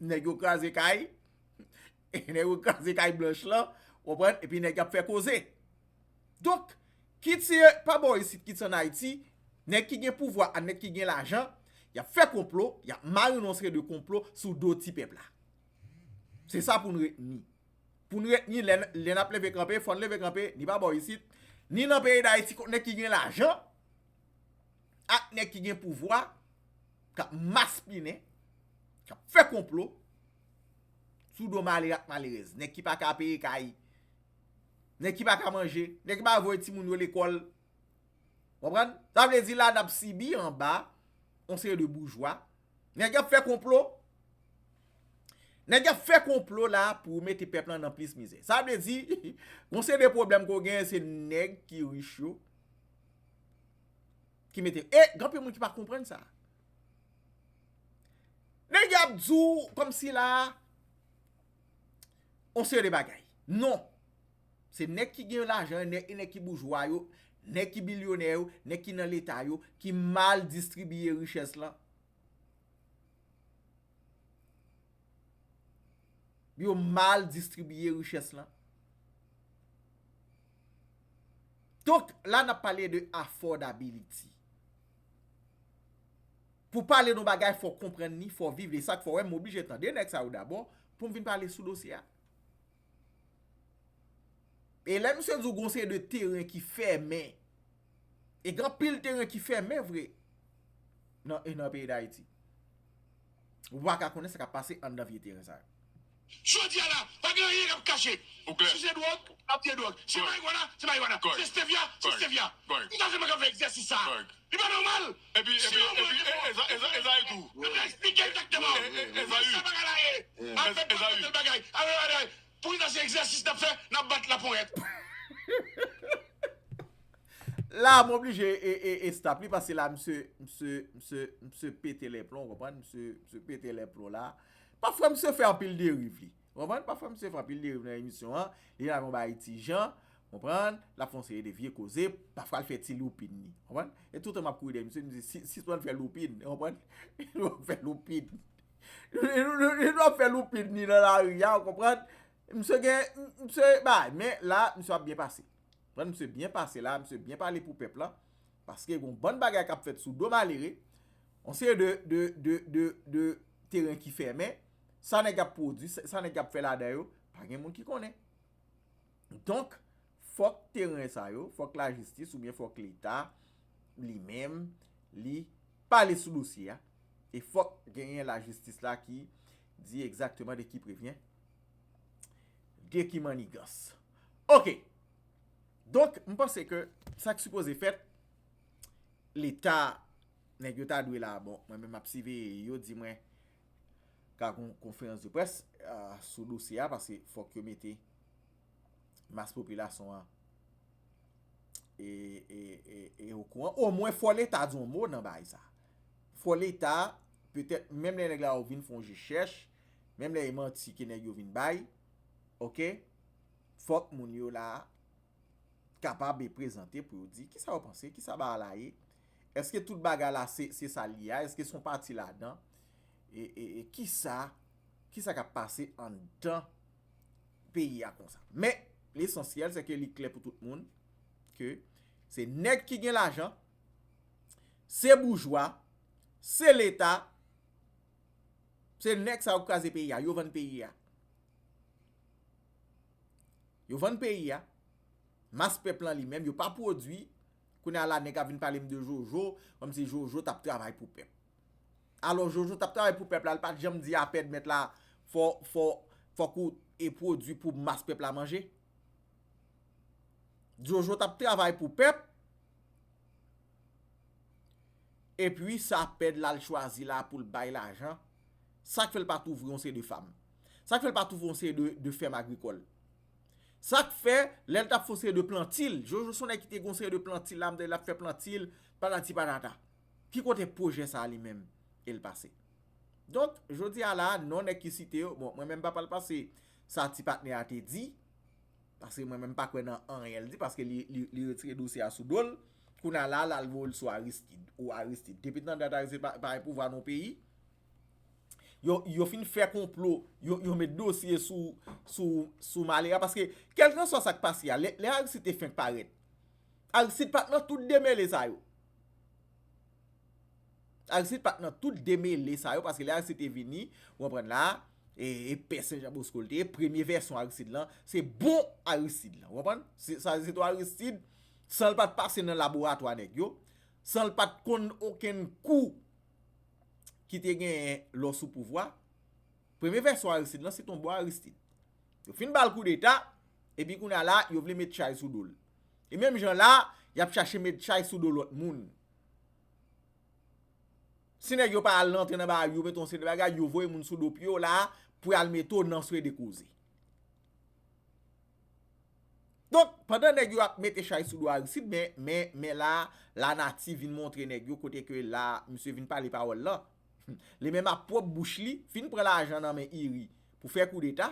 Nèg yo kraze kay, nèg yo kraze kay blanch lan, ou konprann? Epi nèg ap fè koze. Donk, kit se pa bò isit, kit se ann Ayiti, nèg ki gen pouvwa ak nèg ki gen lajan, y ap fè konplo, y ap marinen yon seri de konplo sou do ti pèp la. Se sa pou n retni. Pou n retni, lè, lè n ap leve kanpe, fò n leve kanpe, ni pa bò isit, ni nan peyi Dayiti, kont nèg ki gen lajan, ak nèg ki gen pouvwa, k ap maspinen, k ap fè konplo, sou do malere ak malerèz, nèg ki pa ka peye kay, nèg ki pa ka manje, nèg ki pa voye timoun yo lekòl. Konprann? Sa vle di la n ap sibi anba yon seri de boujwa. Nèg y ap fè konplo. Nèg y ap fè konplo la pou mete pèp lan nan plis mizè. Sa vle di, yon seri de pwoblèm ke w genyen, se nèg ki rich yo ki mete. E, gen anpil moun ki pa konprann sa. Nèg y ap di w kòmsi la, yon seri de bagay. Non. Se nèg ki gen lajan, nèg, nèg ki boujwa yo, nèg ki bilyonè yo, nèg ki nan leta yo, ki mal distribiye richès lan. Yo mal distribiye richès lan. Donk, la n ap pale de affordability. Pou pale de yon bagay, fò w konprann li, fò w viv li. E sa k fè w wè m oblije tande nèg sa yo dabò pou m vin pale sou dosye a. E lè misye di w gon seri de teren ki fèmen, e gen anpil teren ki fèmen vre nan, e nan peyi Dayiti. Ou pa ka konnen sa k ap pase anndan vye teren sa yo. Jodi a la, pa gen anyen k ap kache. Si se dwòg, ap di dwòg. Si se marigwana, se marigwana. Si se stevia, se stevia. Kisa se mwen k ap fè egzèsis sa a? Li pa nòmal. Epi, epi, epi, e, e, Eza- Eza- Ezayi tou. Yo te eksplike egzakteman. E, e, Ezayi. Sa bagay la ye. Afè tèl bagay, afè bagay. Poukisa se egzèsis n ap fè, n ap bat laponyèt? La, m oblije e, e, e stop li, paske la, misye, misye, misye, misye pete lè plon, ou konprann? Misye, misye pete lè plon la. Pafwa, misye fè anpil deriv, li. Konprann? Pafwa misye fè anpil deriv nan emisyon an, li lage yon bagay ti jan, konprann? L ap fè yon seri de vye koze, pafwa l fè ti loupin li. Konprann? E toutan m ap kouri dèyè misye, misye si, sispann fè loupin, konprann? Li ap fè loupin. Li ap fè loupin li nan lari a, konprann? Misye gen, misye bay, men la, misye ap byen pase. Konprann? Misye byen pase la, misye byen pale pou pèp la. Paske gon bann bagay k ap fèt sou do malere, yon seri de, de, de, de, de teren ki fèmen, sa nèg ap pwodui, sa, sa nèg ap fè ladan yo, pa gen moun ki konnen. Donk, fòk teren sa yo, fòk lajistis oubyen fòk Leta, li menm, li pale sou dosye a, e fòk genyen lajistis la ki di egzakteman de ki prevyen, de ki mannigans. Oke. Donk, m panse ke sa k sipoze fèt, Leta, nèg yo ta dwe la, bon, mwen menm m ap siveye yo, di mwen, ka gon konferans de près, ah, sou dosye a, paske fòk yo mete mas popilasyon an e, e, e, e okouran. Omwen, fò Leta di yon mo nan bagay sa. Fò Leta, petèt, menm lè nèg la yo vin fè yon je chèch, menm lè e manti ke nèg yo vin bay, oke, fòk moun yo la kapab e prezante pou yo di kisa yo panse, kisa bagay la ye, èske tout bagay la se, se sa l ye a, èske se yon pati ladan, e, e, e kisa, kisa k ap pase anndan peyi a konsa. Men, lesansyèl, se ke li klè pou tout moun ke se nèg ki gen lajan, se boujwa, se Leta, se nèg sa yo k kraze peyi a, yo vann peyi a. Yo vann peyi a, mas pèp lan li menm, yo pa pwodui. Kounye a la, nèg ap vin pale m de Jojo, kòmsi Jojo t ap travay pou pèp. Alò, Jojo t ap travay pou pèp la, li pa t janm di apèd mèt la, fò, fò, fòk ou e pwodui pou mas pèp la manje. Jojo t ap travay pou pèp, epi sa apèd la l chwazi la pou l bay lajan. Sa k fè l pa t ouvri yon seri de fam. Sa k fè l pa t ouvri yon seri de, de fèm agrikòl. Sa k fè, lè l t ap fè yon seri de plantil, Jojo se yon nèg ki te gen yon seri de plantil la, m tande l ap fè plantil, patati patata. Ki kote pwojè sa a li menm, e l pase? Donk, jodi a la, non nèg ki site yo, bon, mwen menm m pa pral pase sa ti patnè a te di, paske mwen menm m pa kwè nan anyen l di, paske li, li, li retire dosye a sou do l, kounye a la, l al voye l sou Aristide, ou Aristide. Depi nan dat Aristide pa, pa gen pouvwa nan peyi, yo, yo fin fè konplo, yo, yo met dosye sou, sou, sou malere a, paske kèlkanswa sa k pase a, lè, lè Aristide te fenk parèt, Aristide pa t nan tout demele sa yo. Aristide pa t nan tout demele sa yo, paske lè Aristide te vini, ou konprann la, e, e pè Sen Jan Bosko l te ye, premye vèsyon Aristide lan, se bon Aristide lan, ou konprann? Se, sa, se te Aristide, san l pa t pase nan laboratwa nèg yo, san l pa t konn okenn kou ki te genyen lè w sou pouvwa, premye vèsyon Aristide lan, se te yon bon Aristide. Yo fin ba l koudeta, epi kounye a la, yo vle met chay sou do l. E menm jan la, y ap chache met chay sou do lòt moun. Si nèg yo pa al rantre nan bagay yo, mete yon seri de bagay, yo voye moun sou do pye w la, pou y al mete w nan seri de koze. Donk, pandan nèg yo ap mete chay sou do Aristide, men, men, men la, lanati vin montre nèg yo kote ke la, misye vin pale pawòl lan. Li menm ak pwòp bouch li, fin pran lajan nan men Iri pou fè koudeta.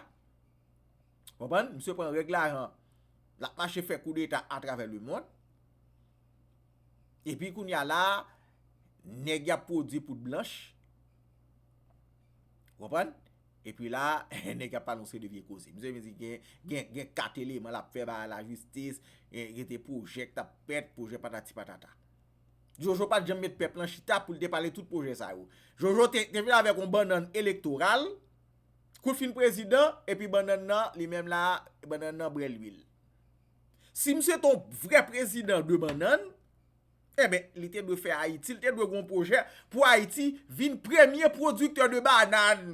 Konprann? Misye pran règ lajan, l ap mache fè koudeta atravè lemonn. Epi kounye a la, nèg y ap pwodui poud blanch. Konprann? Epi la, nèg y ap pale yon seri de vye koze. Misye vin di gen, gen, gen kat eleman l ap fè bagay lajistis, gen, gen te pwojè k t ap fèt, pwojè patati patata. Jojo pa t janm met pèp lan chita pou l te pale tout pwojè sa yo. Jojo te, te vin avèk yon bannann elektoral, kou l fin prezidan, epi bannann nan, li menm la, bannann nan bwè lwil. Si misye te yon vrè prezidan de bannann, enben, li te dwe fè Ayiti, li te dwe gen yon pwojè pou Ayiti vin premye pwodiktè de bannann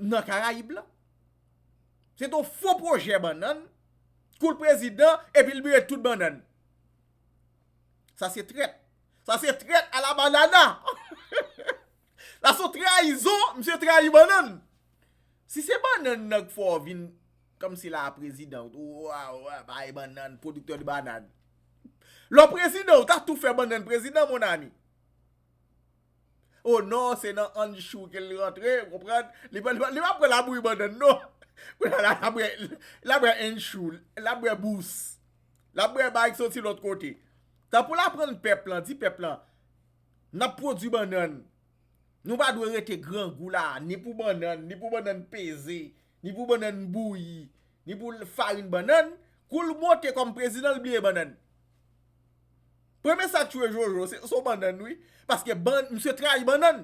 nan Karayib lan. Se te yon fo pwojè bannann, kou l prezidan, epi l bwè tout bannann. Sa se trèt. Sa se trèt a la banana. Sa se yon trayizon, misye trayi bannann. Si se bannann nan k fè w vin kòmsi la prezidan, ou, ou, ou bay bannann, pwodiktè de bannann. Lè w prezidan, ou ta tou fè bannann prezidan, mon ami. O non, se nan Anjou ke l rantre, w konprann? Li pa, li pa, li pa pran labouyi bannann, non. Kounye a la, l ap bwè, l ap bwè Anjou, l ap bwè bous, l ap bwè bay ki soti lòt kote. Tanpou l aprann pèp lan, di pèp lan, n ap pwodui bannann. Nou pa dwe rete grangou la, ni pou bannann, ni pou bannann peze, ni pou bannann bouyi, ni pou farin bannann. Kou l monte kòm prezidan, l bliye bannann. Premye sa k tchwe Jojo, se, se yon bannann, wi. Paske bann, misye trayi bannann.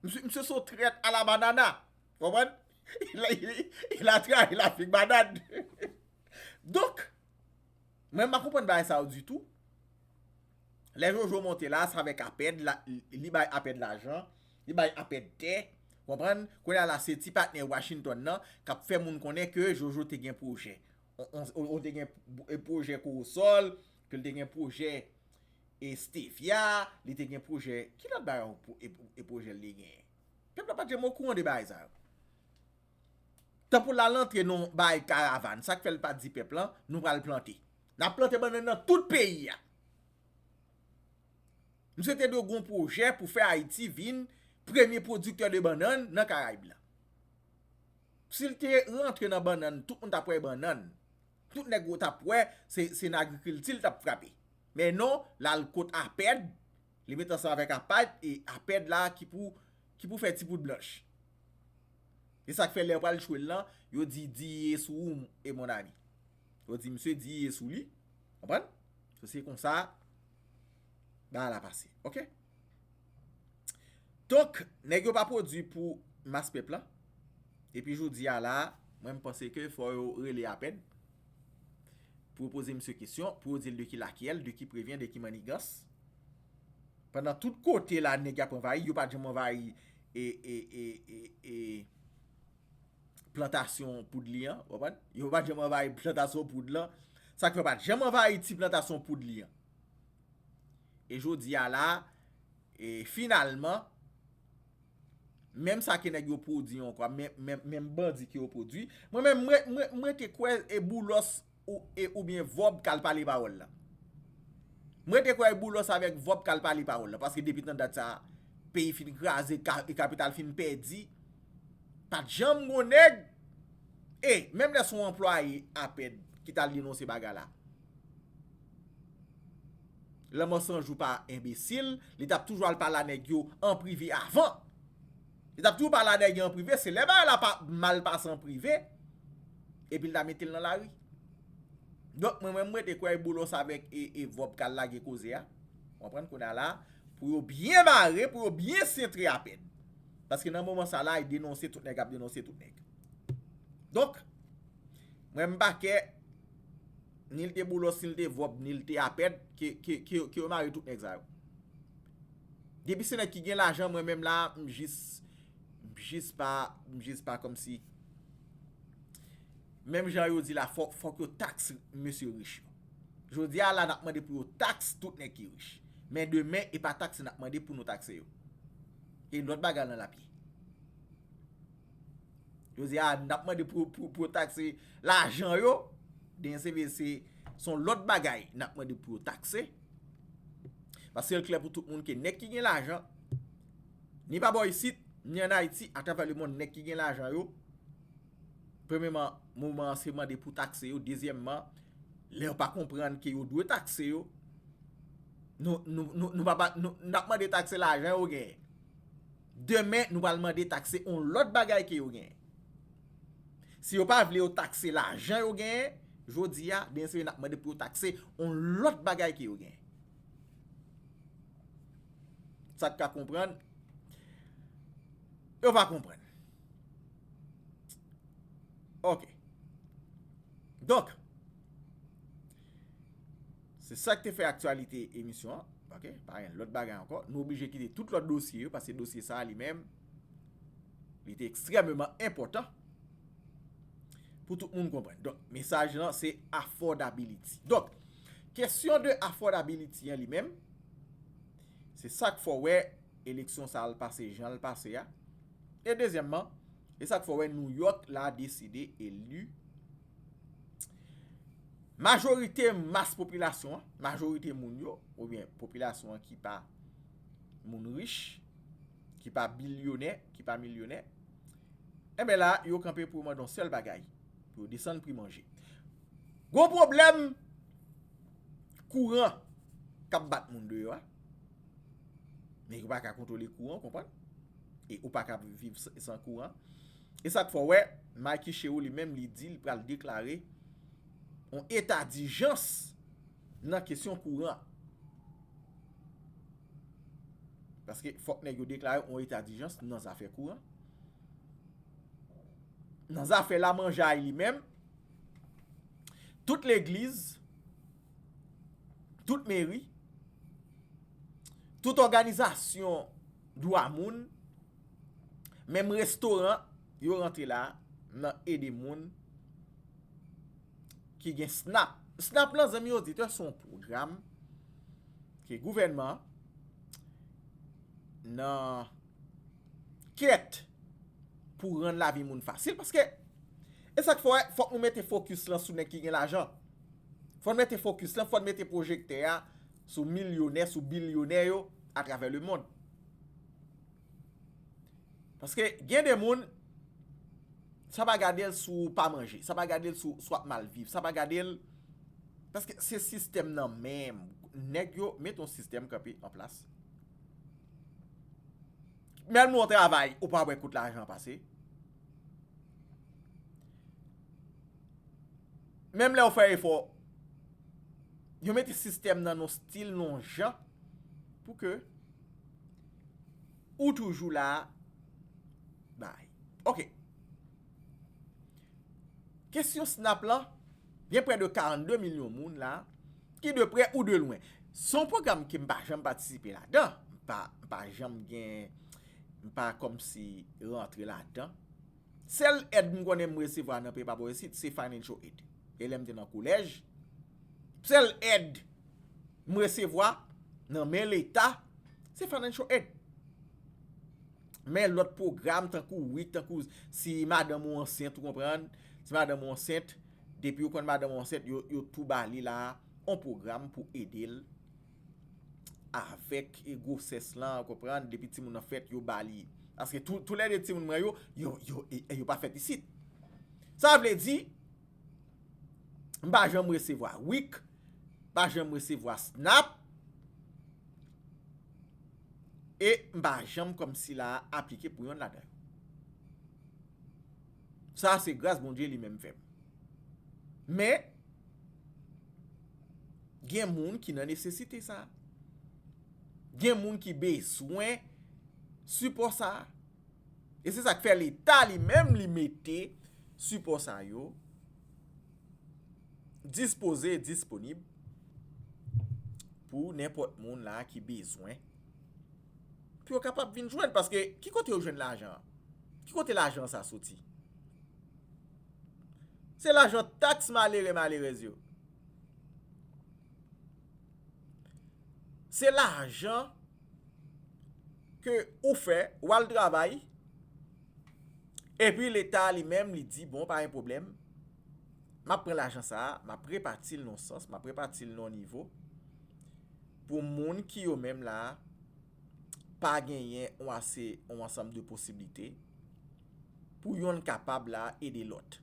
Misye, misye se yon trèt a la banana. Konprann? Il a, il, il a trahi la fig banane. Donk, mwen, m pa konprann bagay sa yo ditou. Lè Jojo monte la, se avèk Apèd, la, li bay Apèd lajan, li bay Apèd tè. Konprann? Kounye a la, se ti patnè Washington nan k ap fè moun konnen ke Jojo te gen pwojè. On, on, on, on te gen pwojè Korosòl, ke l te gen pwojè e Stevia, li te gen pwojè. Ki lòt bagay e, e, e pwojè l te genyen? Pèp la pa t janm okouran de bagay sa yo. Tanpou l al antre nan bagay karavàn, sa k fè l pa t di pèp lan, nou pral plante. N ap plante bannann nan tout peyi a. Misye te dwe gen yon pwojè pou fè Ayiti vin premye pwodiktè de bannann nan Karayib la. Si l te rantre nan bannann, tout moun t ap wè bannann. Tout nèg yo t ap wè, se, se nan agrikilti l t ap frape. Men non, l al kot Apèd, li met ansanm avèk Apèd, e Apèd la ki pou, ki pou fè ti poud blanch. E sa k fè lè yo pral tchwe l lan, yo di, diye sou ou, e mon ami. Yo di, misye diye sou li. Konprann? So, se konsa, bagay la pase. Oke? Donk, nèg yo pa pwodui pou mas pèp lan. Epi jodi a la, mwen m panse ke fò yo rele Apèd pou yo poze misye kesyon, pou yo di l de ki lakyèl, de ki prevyen, de ki mannigans. Pandan tout kote la, nèg y ap anvayi, yo pa t janm anvayi e, e, e, e, e, plantasyon poud li an, w konprann? Yo pa t janm anvayi plantasyon poud lan. Sa k fè yo pa t janm anvayi ti plantasyon poud li an. E jodi a la, e finalman, menm sa ke nèg yo pwodui ankò, menm, menm, menm bandi ke yo pwodui, mwen menm, mwen, mwen, mwen te kwè e Boulos ou, e, oubyen Vòb k al pale pawòl la. Mwen te kwè e Boulos avèk Vòb k al pale pawòl la, paske depi tan dat sa, peyi fin kraze, ka, e kapital fin pèdi, pa t janm gon nèg, e menm lè se yon anplwaye Apèd ki t al denonse bagay la. Lanmò Sanjou pa enbesil, li t ap toujou al pale a nèg yo an prive avan. Li t ap toujou pale a nèg yo an prive, se lè bagay la pa mal pase an prive, epi l ta mete l nan lari. Donk, mwen menm, mwen te kwè e Boulos avèk e, e Vòb k al lage koze a. Konprann kounye a la, pou yo byen mare, pou yo byen sentre Apèd. Paske nan moman sa la, e denonse tout nèg ap denonse tout nèg. Donk, mwen m pa kwè, ni l te Boulos, ni l te Vòb, ni l te Apèd, ke, ke, ke, ke yo mare tout nèg sa yo. Depi se nèg ki gen lajan, mwen menm la, m jis, m jis pa, m jis pa kòmsi. Menm jan yo di la, fò, fòk yo taks mesye rich yo. Jodi a la, n ap mande pou yo taks tout nèg ki rich. Men demen, e pa taks n ap mande pou nou takse yo. E lòt bagay nan lapye. Jodi a, n ap mande pou, pou, pou yo takse lajan yo. Demen se, se, se yon lòt bagay n ap mande pou yo takse. Paske l klè pou tout moun ke nèg ki gen lajan, ni pa bò isit, ni ann Ayiti, atravè lemonn, nèg ki gen lajan yo, premyèman, moman an se mande pou takse yo. Dezyèmman, lè yo pa konprann ke yo dwe takse yo, nou, nou, nou, nou pa, pa, nou, n ap mande takse lajan yo genyen. Demen, nou pral mande takse yon lòt bagay ke yo genyen. Si yo pa vle yo takse lajan yo genyen, jodi a, demen se n ap mande pou yo takse yon lòt bagay ke yo genyen. Sa k ka konprann, yo va konprann. Oke. Donk, se sa k te fè aktyalite emisyon an. Oke? Pa gen lòt bagay ankò. Nou oblije kite tout lòt dosye yo, paske dosye sa a li menm, li te ekstrèmeman enpòtan pou tout moun konprann. Donk, mesaj lan se affordability. Donk, kesyon de affordability an li menm, se sa k fè w wè eleksyon sa a l pase jan l pase a. E dezyèmman, e sa k fè w wè New York la deside eli Majorite mas popilasyon an, majorite moun yo, oubyen popilasyon an ki pa moun rich, ki pa bilyonè, ki pa milyonè, enben la, yo kanpe pou yo mande yon sèl bagay, pou yo desann pri manje. Gon pwoblèm kouran k ap bat moun deyò a, men yo pa ka kontwole kouran, w konprann? E ou pa ka viv san, san kouran. E sa k fè w wè, Mikie Cherry li menm, li di li pral deklare yon eta dijans nan kesyon kouran. Paske fòk nèg yo deklare yon eta dijans nan zafè kouran. Nan zafè lamanjay li menm, tout legliz, tout meri, tout òganizasyon dwa moun, menm restoran, yo rantre la nan ede moun ki gen SNAP. SNAP lan, zanmi oditè, se yon pwogram ke gouvènman an nan kèt pou rann lavi moun fasil, paske e sa k fè, fòk nou mete fokis lan sou nèg ki gen lajan. Fò n mete fokis lan, fò n mete pwojektè a sou milyonè, sou bilyonè yo atravè lemonn. Paske gen de moun, sa pa gade l si w pa manje, sa pa gade l si w, si w ap mal viv, sa pa gade l, paske se sistèm nan menm. Nèg yo met yon sistèm kanpe an plas. Menm lè w travay, ou pa wè kot lajan an pase. Menm lè w fè efò, yo mete sistèm nan nan yon stil, nan yon jan, pou ke ou toujou la bay. Ok. Kesyon SNAP lan, gen prè de karannde milyon moun la, ki de prè ou de lwen. Se yon pwogram ke m pa janm patisipe ladan. M pa, m pa janm gen, m pa kòmsi rantre ladan. Sèl èd m konnen m resevwa nan peyi pa bò isit, se financial aid. E lè m te nan kolèj, sèl èd m resevwa nan men Leta, se financial aid. Men lòt pwogram tankou WIC, tankou si madanm ou ansent, ou konprann, si madanm ou ansent, depi yo konn madanm ou ansent, yo, yo tou ba li la, yon pwogram pou ede l avèk, e, gwosès lan, ou konprann, depi timoun nan fèt, yo ba li. Paske tou, toulède timoun mwen yo, yo, yo, e, e yo pa fèt isit. Sa vle di, m pa janm resevwa WIC, pa janm resevwa SNAP, e m pa janm kòmsi la aplike pou yonn ladan yo. Sa se gras Bondye li menm fè m. Men, gen moun ki nan nesesite sa. Gen moun ki bezwen sipò sa. E se sa k fè Leta li menm li mete sipò sa yo dispoze, disponib pou nenpòt moun la ki bezwen, pou yo kapab vin jwenn. Paske ki kote yo jwenn lajan an? Ki kote lajan sa soti? Se lajan taks malere, malerèz yo. Se lajan ke ou fè, w al travay, epi Leta li menm, li di, bon, pa gen pwoblèm, m ap pran lajan sa a, m ap repati l nan yon sans, m ap repati l nan yon nivo, pou moun ki yo menm la a, pa genyen yon ase, yon ansanm de posiblite, pou yonn kapab la ede lòt.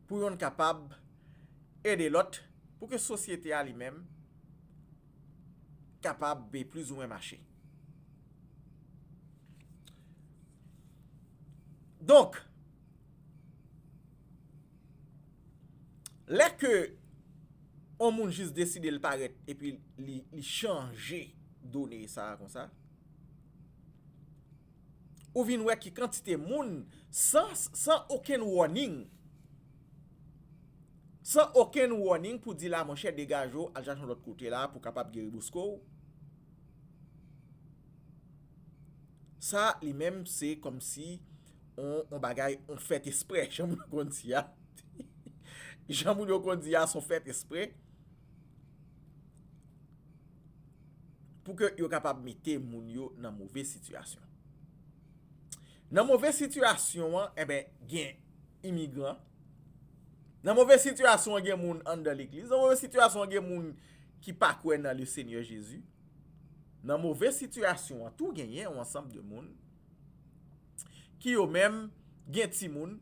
Pou yonn kapab ede lòt, pou ke sosyete a li menm kapab, e, plizoumwen mache. Donk, lè ke yon moun jis deside l parèt epi li, li chanje done sa a konsa, ou vin wè ki kantite moun san, san okenn warning, san okenn warning pou di la, monchè, degaje w, al chache yon lòt kote la pou kapab geri bousko w. Sa, li menm, se kòmsi on, on bagay, on fèt espre, jan moun yo konn di a. Jan moun yo konn di a, se on fèt espre. Pou ke yo kapab mete moun yo nan move sitiyasyon. Nan move sitiyasyon an, enben, gen imigran. Nan move sitiyasyon an, gen moun anndan legliz. Nan move sitiyasyon an, gen moun ki pa kwè nan le Senyè Jezi. Nan move sitiyasyon an tou, genyen yon ansanm de moun ki yo menm gen timoun,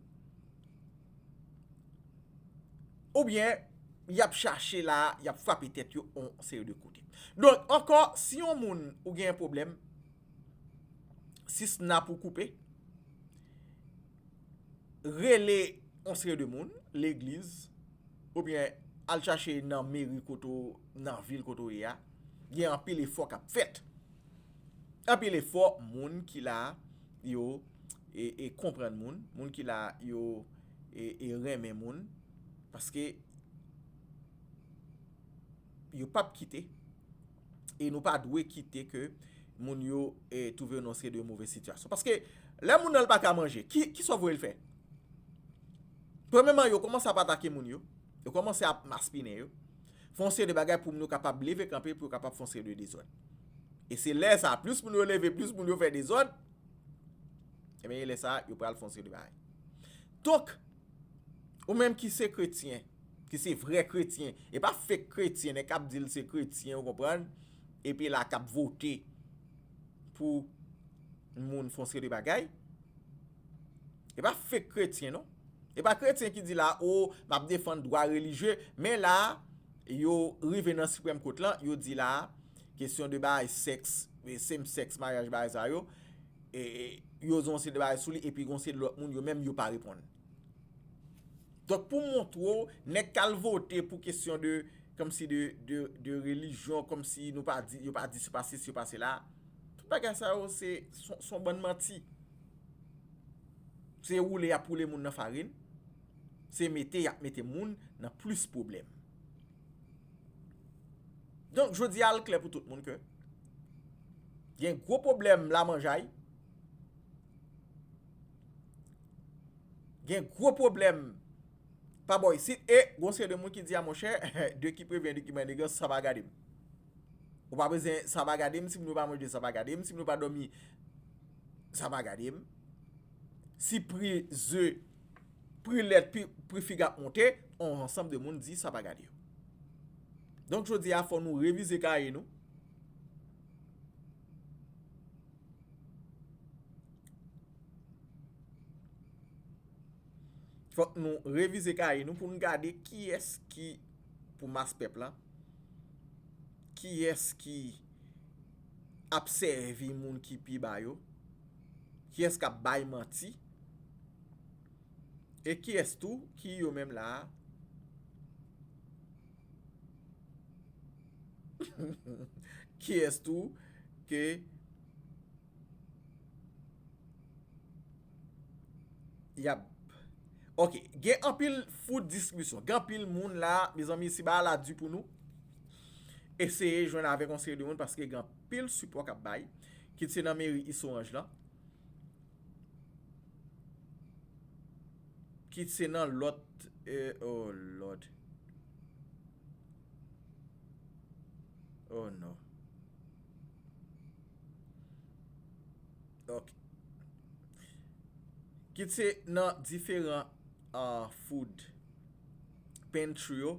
oubyen y ap chache la, y ap frape tèt yo yon seri de kote. Donk, ankò, si yon moun ou gen pwoblèm, si snap ou koupe, rele yon seri de moun, legliz, oubyen al chache nan meri kote w, nan vil kote w ye a. Gen anpil efò k ap fèt. Anpil efò, moun ki la, yo e, e konprann moun, moun ki la, yo e, e renmen moun, paske yo p ap kite, e nou pa dwe kite ke moun yo e, twouve yo nan yon seri de move sitiyasyon. Paske lè moun nan l pa ka manje, ki, ki sa w voye l fè? Premyèman, yo kòmanse ap atake moun yo, yo kòmanse ap maspinen yo, fè yon seri de bagay pou moun yo kapab leve kanpe, pou yo kapab fè yon seri de dezòd. E se lè sa, plis moun yo leve, plis moun yo fè dezòd, ebyen, e lè sa, yo pral fè yon seri de bagay. Donk, ou menm ki se kretyen, ki se vrè kretyen, e pa fake kretyen, nèg k ap di l se kretyen, ou konprann, epi la k ap vote pou moun fè yon seri de bagay. E pa fake kretyen, non. E pa kretyen ki di la, o, m ap defann dwa relijye, men la, yo rive nan Siprèm Kot lan, yo di la, kesyon de bagay sèks, e same sex marriage, bagay sa yo, e, e, yo di yon seri de bagay sou li, epi gon seri de lòt moun, yo menm, yo pa reponn. Donk, pou montre w, nèg k al vote pou kesyon de, kòmsi de, de, de relijyon, kòmsi nou pa di, yo pa di se pa sesi, se pa sela, tout bagay sa yo, se, se, se yon bann manti. Se woule y ap woule moun nan farin. Se mete y ap mete moun nan plis pwoblèm. Donk, jodi a, l klè pou tout moun ke gen gwo pwoblèm lamanjay, gen gwo pwoblèm pa bò isit, e gon seri de moun ki di, a monchè, de qui prévient, de qui manigance, sa pa gade m. Ou pa bezwen sa pa gade m, si moun yo pa manje, sa pa gade m, si moun yo pa dòmi, sa pa gade m. Si pri ze, pri lèt, pri, pri fig ap monte, yon ansanm de moun di sa pa gade yo. Donk, jodi a, fò nou revize kaye nou. Fòk nou revize kaye nou pou n gade kiyès ki, pou mas pèp la, kiyès ki ap sèvi moun ki pi ba yo, kiyès k ap bay manti, e kiyès tou ki yo menm la a, kiyès tou ke y ap, ok, gen anpil food distribution, gen anpil moun la, mezanmi, si bagay la di pou nou, eseye jwenn avèk yon seri de moun paske gen anpil sipò k ap bay, kit se nan meri Isoranj lan, kit se nan lòt, eh, oh Lord. Oh no. Ok. Kit se nan diferan, ah, food pantry yo,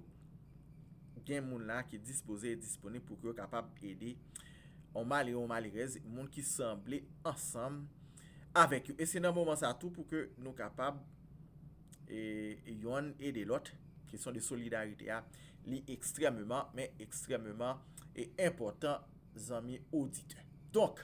gen moun la ki dispoze e disponib pou ke yo kapab ede yon malere, yon malerèz, moun ki sanble ansanm avèk yo. E se nan moman sa tou pou ke nou kapab, e, yonn ede lòt. Kesyon de solidarite a, li ekstrèmeman, men ekstrèmeman, e, enpòtan, zanmi oditè. Donk,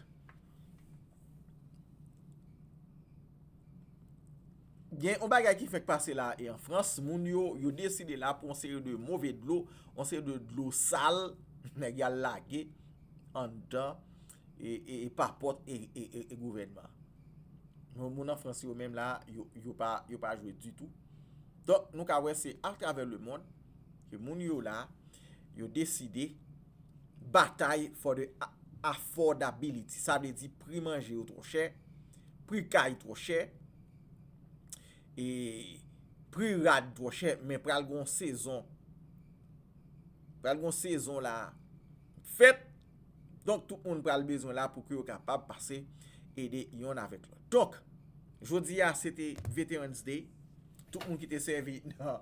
gen yon bagay ki fèk pase la e an Frans, moun yo, yo deside la pou yon seri de move dlo, yon seri de dlo sal, nèg y al lage anndan e, e, e pa pòt e, e, e, e gouvènman. Moun, moun an Frans yo menm la, yo, yo pa, yo pa jwe ditou. Donk, nou ka wè se atravè lemonn ke moun yo la, yo deside batay for the a-, affordability. Sa vle di pri manje yo twò chè, pri kay twò chè, e pri rad twò chè, men pral gon sezon. Pral gon sezon la fèt. Donk, tout moun pral bezwen la pou ke yo kapab pase ede yonn avèk lòt. Donk, Jodi a, se te Veterans Day. Tout moun ki te sèvi nan,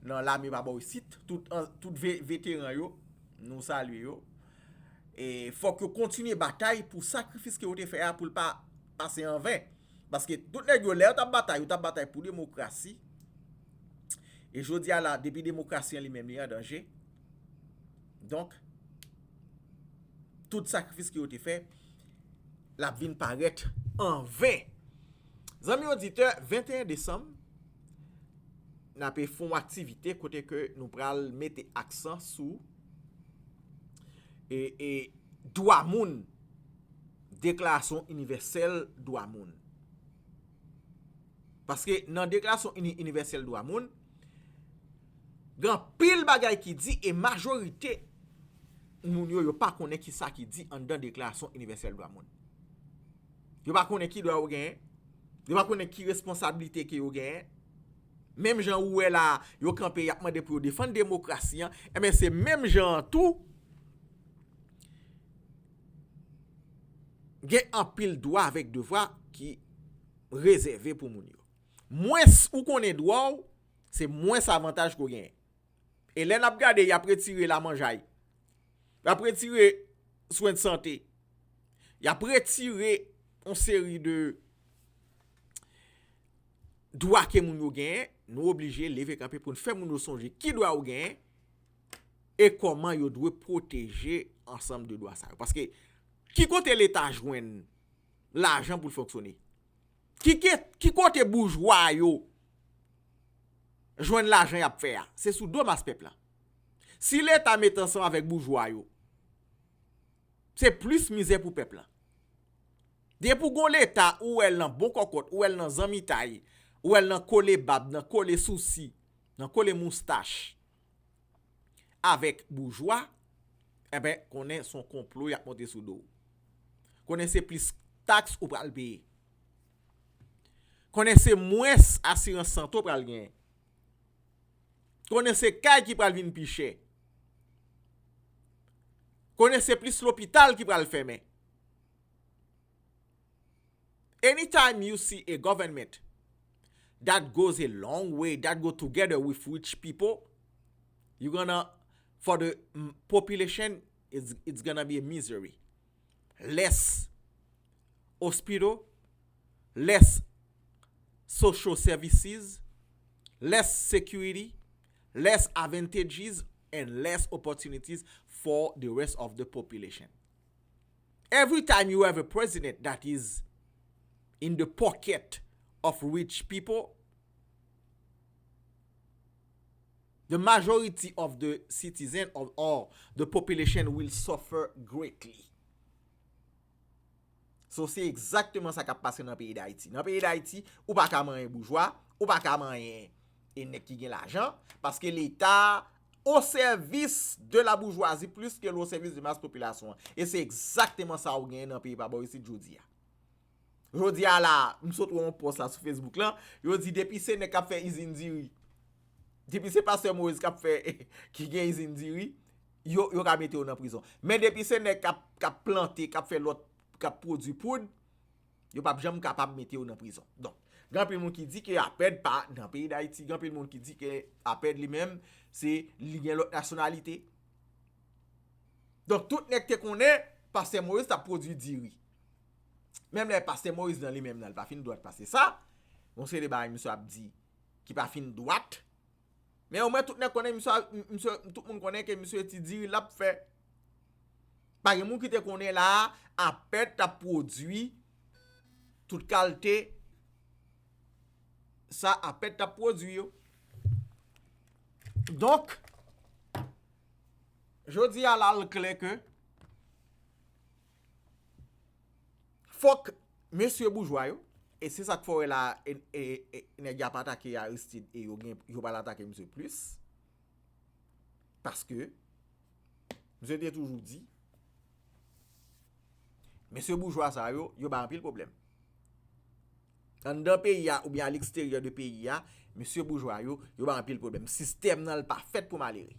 nan lame pa bò isit, tout, an- tout ve- veteran yo, nou salye yo. E fòk yo kontinye batay pou sakrifis ke yo te fè a pou l pa pase an ven. Paske tout nèg yo, lè yo t ap batay, yo t ap batay pou demokrasi. E jodi a la, depi demokrasi an li menm li an danje, donk, tout sakrifis ke yo te fè, l ap vin parèt an ven. Zanmi oditè, venteyen desanm, n ape fè yon aktivite kote ke nou pral mete aksan sou e, e dwa moun, deklarasyon inivèsèl dwa moun. Paske nan deklarasyon ini- inivèsèl dwa moun, gen anpil bagay ki di e majorite moun yo, yo pa konnen ki sa ki di anndan deklarasyon inivèsèl dwa moun. Yo pa konnen ki dwa yo genyen. Yo pa konnen ki responsablite ke yo genyen. Menm jan ou wè la, yo kanpe, y ap mande pou yo defann demokrasi an. Enben, se menm jan an tou, gen anpil dwa avèk devwa ki rezève pou moun yo. Mwens ou konnen dwa w, se mwens avantaj ke w genyen. E lè n ap gade, y ap retire lamanjay. Y ap retire swen de sante. Y ap retire yon seri de dwa ke moun yo genyen. Nou oblije leve kanpe pou n fè moun yo sonje ki dwa yo genyen e kòman yo dwe pwoteje ansanm de dwa sa yo. Paske ki kote Leta jwenn lajan pou l fonksyone? Ki, ki, ki kote boujwa yo jwenn lajan y ap fè a? Se sou do mas pèp la. Si Leta met ansanm avèk boujwa yo, se plis mizè pou pèp la. Depi w gon Leta, ou wè l nan bon kòkòt, ou wè l nan zanmitay, ou wè l nan kole bab, nan kole sousi, nan kole moustach avèk boujwa, enben, konnen se yon konplo y ap monte sou do w. Konnen se plis taks ou pral peye. Konnen se mwens asirans sante w pral genyen. Konnen se kay ki pral vin pi chè. Konnen se plis lopital ki pral fèmen. Anytime you see a government that goes a long way, that go together with rich people, you're gonna, for the mm, population, it's, it's gonna be a misery. Less hospital, less social services, less security, less advantages, and less opportunities for the rest of the population. Every time you have a president that is in the pocket of rich people, the majority of the citizen of or the population will suffer greatly. So, se egzakteman sa k ap pase nan peyi Dayiti. Nan peyi Dayiti, ou pa ka manyen boujwa, ou pa ka manyen e nèg ki gen lajan, paske Leta o sèvis de la boujwazi plis ke l o sèvis de mas popilasyon an. E se egzakteman sa ou genyen nan peyi pa bò isit jodi a. Jodi a la, m sot wè yon pòs la sou Facebook lan, yo di depi se nèg k ap fè izin diri, depi se pastè Moïse k ap fè, ki gen izin diri, yo, yo ka mete yo nan prizon. Men depi se nèg k ap, k ap plante, k ap fè lòt, k ap pwodui poud, yo p ap janm kapab mete yo nan prizon. Donk, gen anpil moun ki di ke APED pa nan peyi Dayiti, gen anpil moun ki di ke APED li menm, se li gen lòt nasyonalite. Donk, tout nèg te konnen pastè Moïse t ap pwodui diri. Menm lè pastè Moïse nan li menm nan, li pa fin dwat pase sa. Gon seri de bagay misye ap di ki pa fin dwat. Men omwen tout nèg konnen misye, misye, tout moun konnen ke misye ti diri l ap fè. Pa gen moun ki te konnen la a, APED t ap pwodui tout kalte sa APED t ap pwodui yo. Donk, jodi a la, l klè ke fòk mesye boujwa yo, e se sa k fè w wè la, e, e, e, nèg y ap atake Aristide e yo gen, yo pral atake misye plis. Paske, misye te toujou di, mesye boujwa sa yo, yo bay anpil pwoblèm. Anndan peyi a oubyen aleksteryè de peyi a, mesye boujwa yo, yo bay anpil pwoblèm. Sistèm nan l pa fèt pou malere.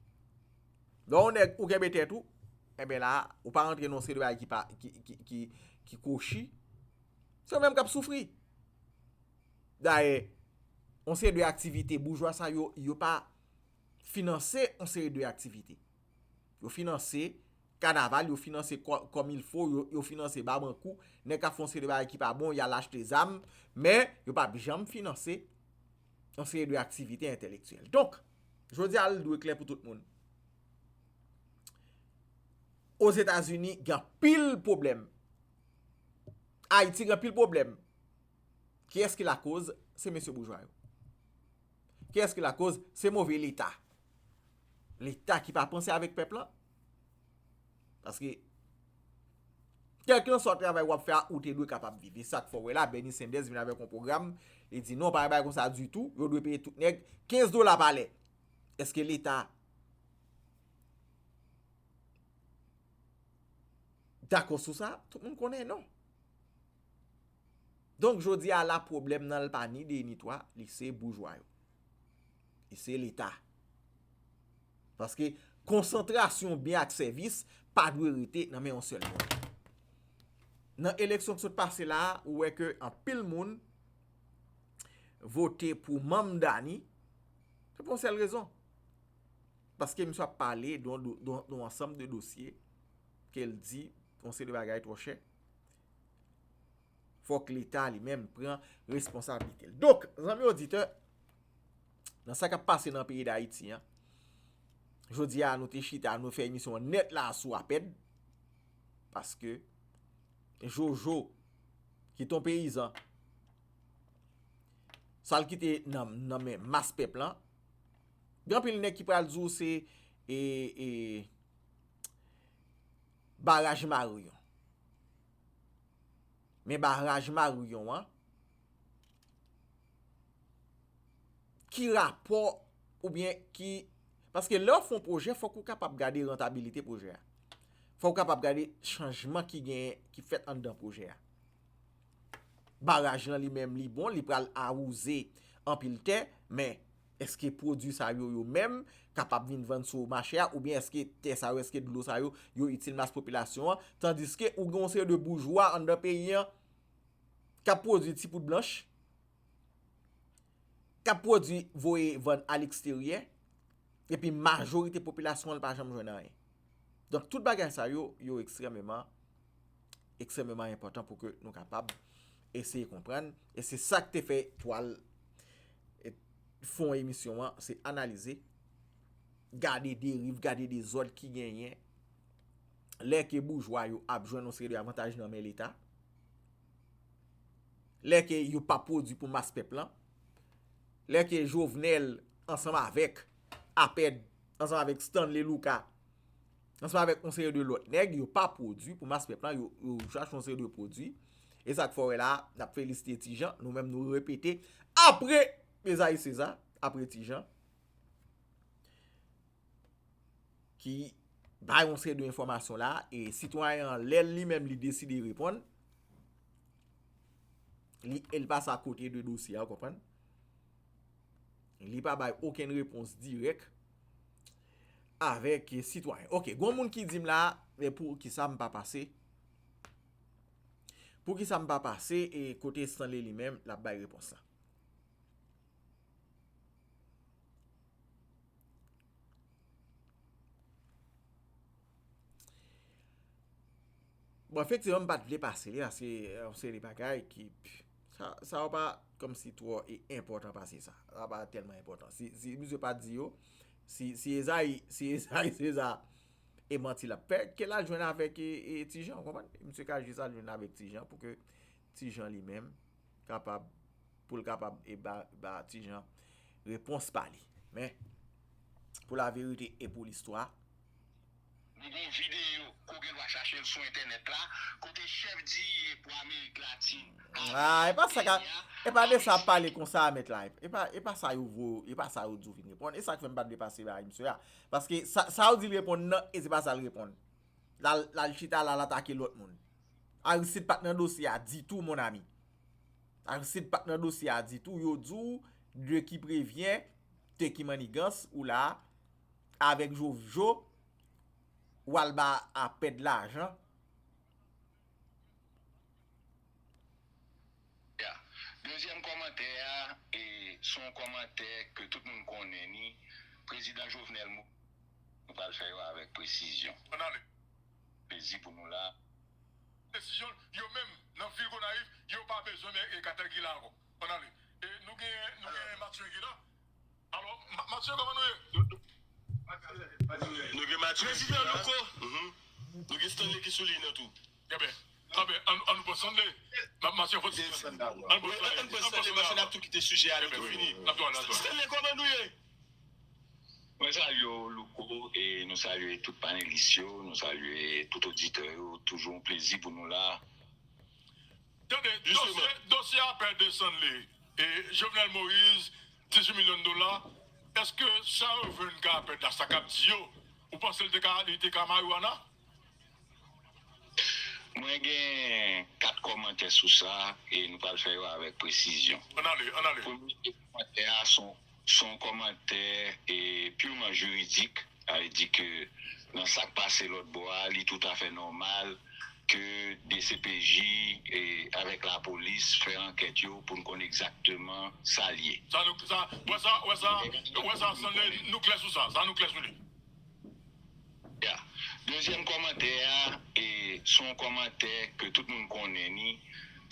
Lè yon nèg ou kenbe tèt ou, enben la, ou pa rantre nan yon seri de bagay ki pa, ki, ki, ki, ki kwochi, se ou menm k ap soufri. Dayè, yon seri de aktivite boujwa sa yo, yo pa finanse yon seri de aktivite. Yo finanse kanaval, yo finanse kòm il fo, yo, yo finanse babankou, nèg k ap fè yon seri de bagay ki pa bon, y al achte zam, men yo p ap janm finanse yon seri de aktivite entèlektyèl. Donk, jodi a, l dwe klè pou tout moun. Ozetazini, gen anpil pwoblèm. Ayiti, gen anpil pwoblèm. Kiyès ki lakoz? Se mesye boujwa yo. Kiyès ki lakoz? Se move Leta. Leta ki pa panse avèk pèp lan. Paske, kèlkenswa travay w ap fè a, ou te dwe kapab viv. E sa k fè w wè la, Bernie Sanders vin avèk yon pwogram, li di non, pa gen bagay konsa ditou, yo dwe peye tout nèg kenz dola pa lè. Èske Leta dakò sou sa? Tout moun konnen non. Donk, jodi a la, pwoblèm nan l pa ni de ni twa, li se boujwa yo. Li se Leta. Paske konsantrasyon byen ak sèvis pa dwe rete nan men yon sèl moun. Nan eleksyon k sot pase la a, ou wè ke anpil moun vote pou Mamdani, se pou yon sèl rezon. Paske misye ap pale de yon, de yon, de yon ansanm de dosye ke l di yon seri de bagay twò chè. Fòk Leta li menm pran responsablite l. Donk, zanmi oditè, nan sa k ap pase nan peyi Dayiti an, jodi a nou te chita, nou fè emisyon an nèt la sou APED, paske Jojo, ki t on peyizan, sa l kite nan, nan men mas pèp lan, gen anpil nèg ki pral di w se, e, e, baraj Marion. Men baraj Marion an, ki rapò oubyen ki, paske lè w fè yon pwojè, fòk ou kapab gade rantabilite pwojè a. Fòk ou kapab gade chanjman ki genyen, ki fèt anndan pwojè a. Baraj lan li menm li bon, li pral awouze anpil tè, men èske pwodui sa yo, yo menm kapab vin vann sou mache a, oubyen èske tè sa yo, èske dlo sa yo, yo itil mas popilasyon an, tandiske ou gen yon seri de boujwa anndan peyi an k ap pwodui ti poud blanch, k ap pwodui voye vann aleksteryè, epi majorite popilasyon an pa janm jwenn anyen. Donk, tout bagay sa yo, yo ekstrèmeman, ekstrèmeman enpòtan pou ke nou kapab eseye konprann. E se sa k te fè Twal, e, fè yon emisyon an, se analize, gade deriv, gade dezòd ki genyen lè ke boujwa yo ap jwenn yon seri de avantaj nan men Leta, lè ke yo pa pwodui pou mas pèp lan, lè ke Jovenel ansanm avèk APED, ansanm avèk Stanley Lucas, ansanm avèk yon seri de lòt nèg, yo pa pwodui pou mas pèp lan, yo, yo chache yon seri de pwodui. E sa k fè w wè la, n ap felisite Ti Jan, nou menm nou repete, apre Ezayi Seza, apre Ti Jan, ki bay yon seri de enfòmasyon la, e sitwayen an, lè li menm li deside reponn, li, e l pase akote de dosye a, w konprann? Li pa bay okenn repons dirèk avèk sitwayen. Oke, gon moun ki di m la, men pou ki sa m pa pase? Pou ki sa m pa pase e kote Stanley li menm, l ap bay repons la? Bon, efektivman, m pa t vle pase li, paske, e, yon seri de bagay ki, pff, sa, sa yo pa kòmsi twò e enpòtan pase sa. Sa pa tèlman enpòtan. Si, si misye pa t di yo, si, si Ezayi, si Ezayi Seza e manti l ap fè, ke l al jwenn avèk, e, e, Ti Jan, w konprann? Misye ka jis al jwenn avèk Ti Jan pou ke Ti Jan li menm kapab, pou l kapab, e, ba, ba Ti Jan repons pa li. Men, pou laverite e pou listwa, nou gen yon videyo ke w gen dwa chache l sou entènèt la, kote chèf diriye pou Amerik Latin, ah, e pa sa ka, e pa de sa ap pale konsa, mèt la. E pa, e pa sa yo vo, e pa sa yo di w vin reponn. E sa k fè m pa t vle pase bay misye a. Paske sa, sa yo di l reponn nan, e se pa sa l reponn. L al, l al chita la, l atake lòt moun. Aristide pa t nan dosye a ditou, mon ami. Aristide pa t nan dosye a ditou. Yo di w de ki prevyen, de ki mannigans, ou la, avèk Jojo, w al ba APED lajan. Ya. Dezyèm kòmantè a, e, se yon kòmantè ke tout moun konnen ni, Prezidan Jovenel Mo-, nou pral fè yo avèk presizyon. Ann ale. Plezi pou nou la. Desizyon, yo menm, nan vil Gonayiv, yo pa bezwen men, e, Katèl ki la ankò. Ann ale. E, nou gen, nou gen Mathieu ki la. Alò, Ma-, Mathieu, kòman nou ye? Nou gen Mathieu ki la. Prezidan Louko. Mhm. Nou gen Stanley ki sou liy nan tou. Ebyen, ebyen, ann, ann nou pran Stanley. Ma-, Mathieu, fò ti Stanley. Ann nou pran Stanley. Ann pran Stanley, paske n ap tou kite sijè a, li tou fini. N ap tou ale, n ap tou ale. Stanley, kòman nou ye? Mwen salye w, Louko, e nou salye tout panelis yo, nou salye tout oditè yo. Toujou yon plezi pou nou la. Tande, dosye, dosye apèl de Stanley, e Jovenel Moïse, dizuit milyon dola, èske sa yo jwenn ka apèl la, sa k ap di yo, ou panse li te ka, li te ka mariwana? Mwen gen kat kòmantè sou sa, e nou pral fè yo avèk presizyon. Ann ale, ann ale. Premye kòmantè a, se yon, se yon kòmantè, e, purman jiridik. Sa vle di ke nan sa k pase lòt bò a, li toutafè nòmal ke D C P J, e, avèk lapolis fè ankèt yo pou n konn egzakteman sa l ye. Sa nou, sa, wè sa, wè sa, wè sa, Stanley, nou klè sou sa, sa nou klè sou li. Ya. Dezyèm kòmantè a, e, se yon kòmantè ke tout moun konnen ni.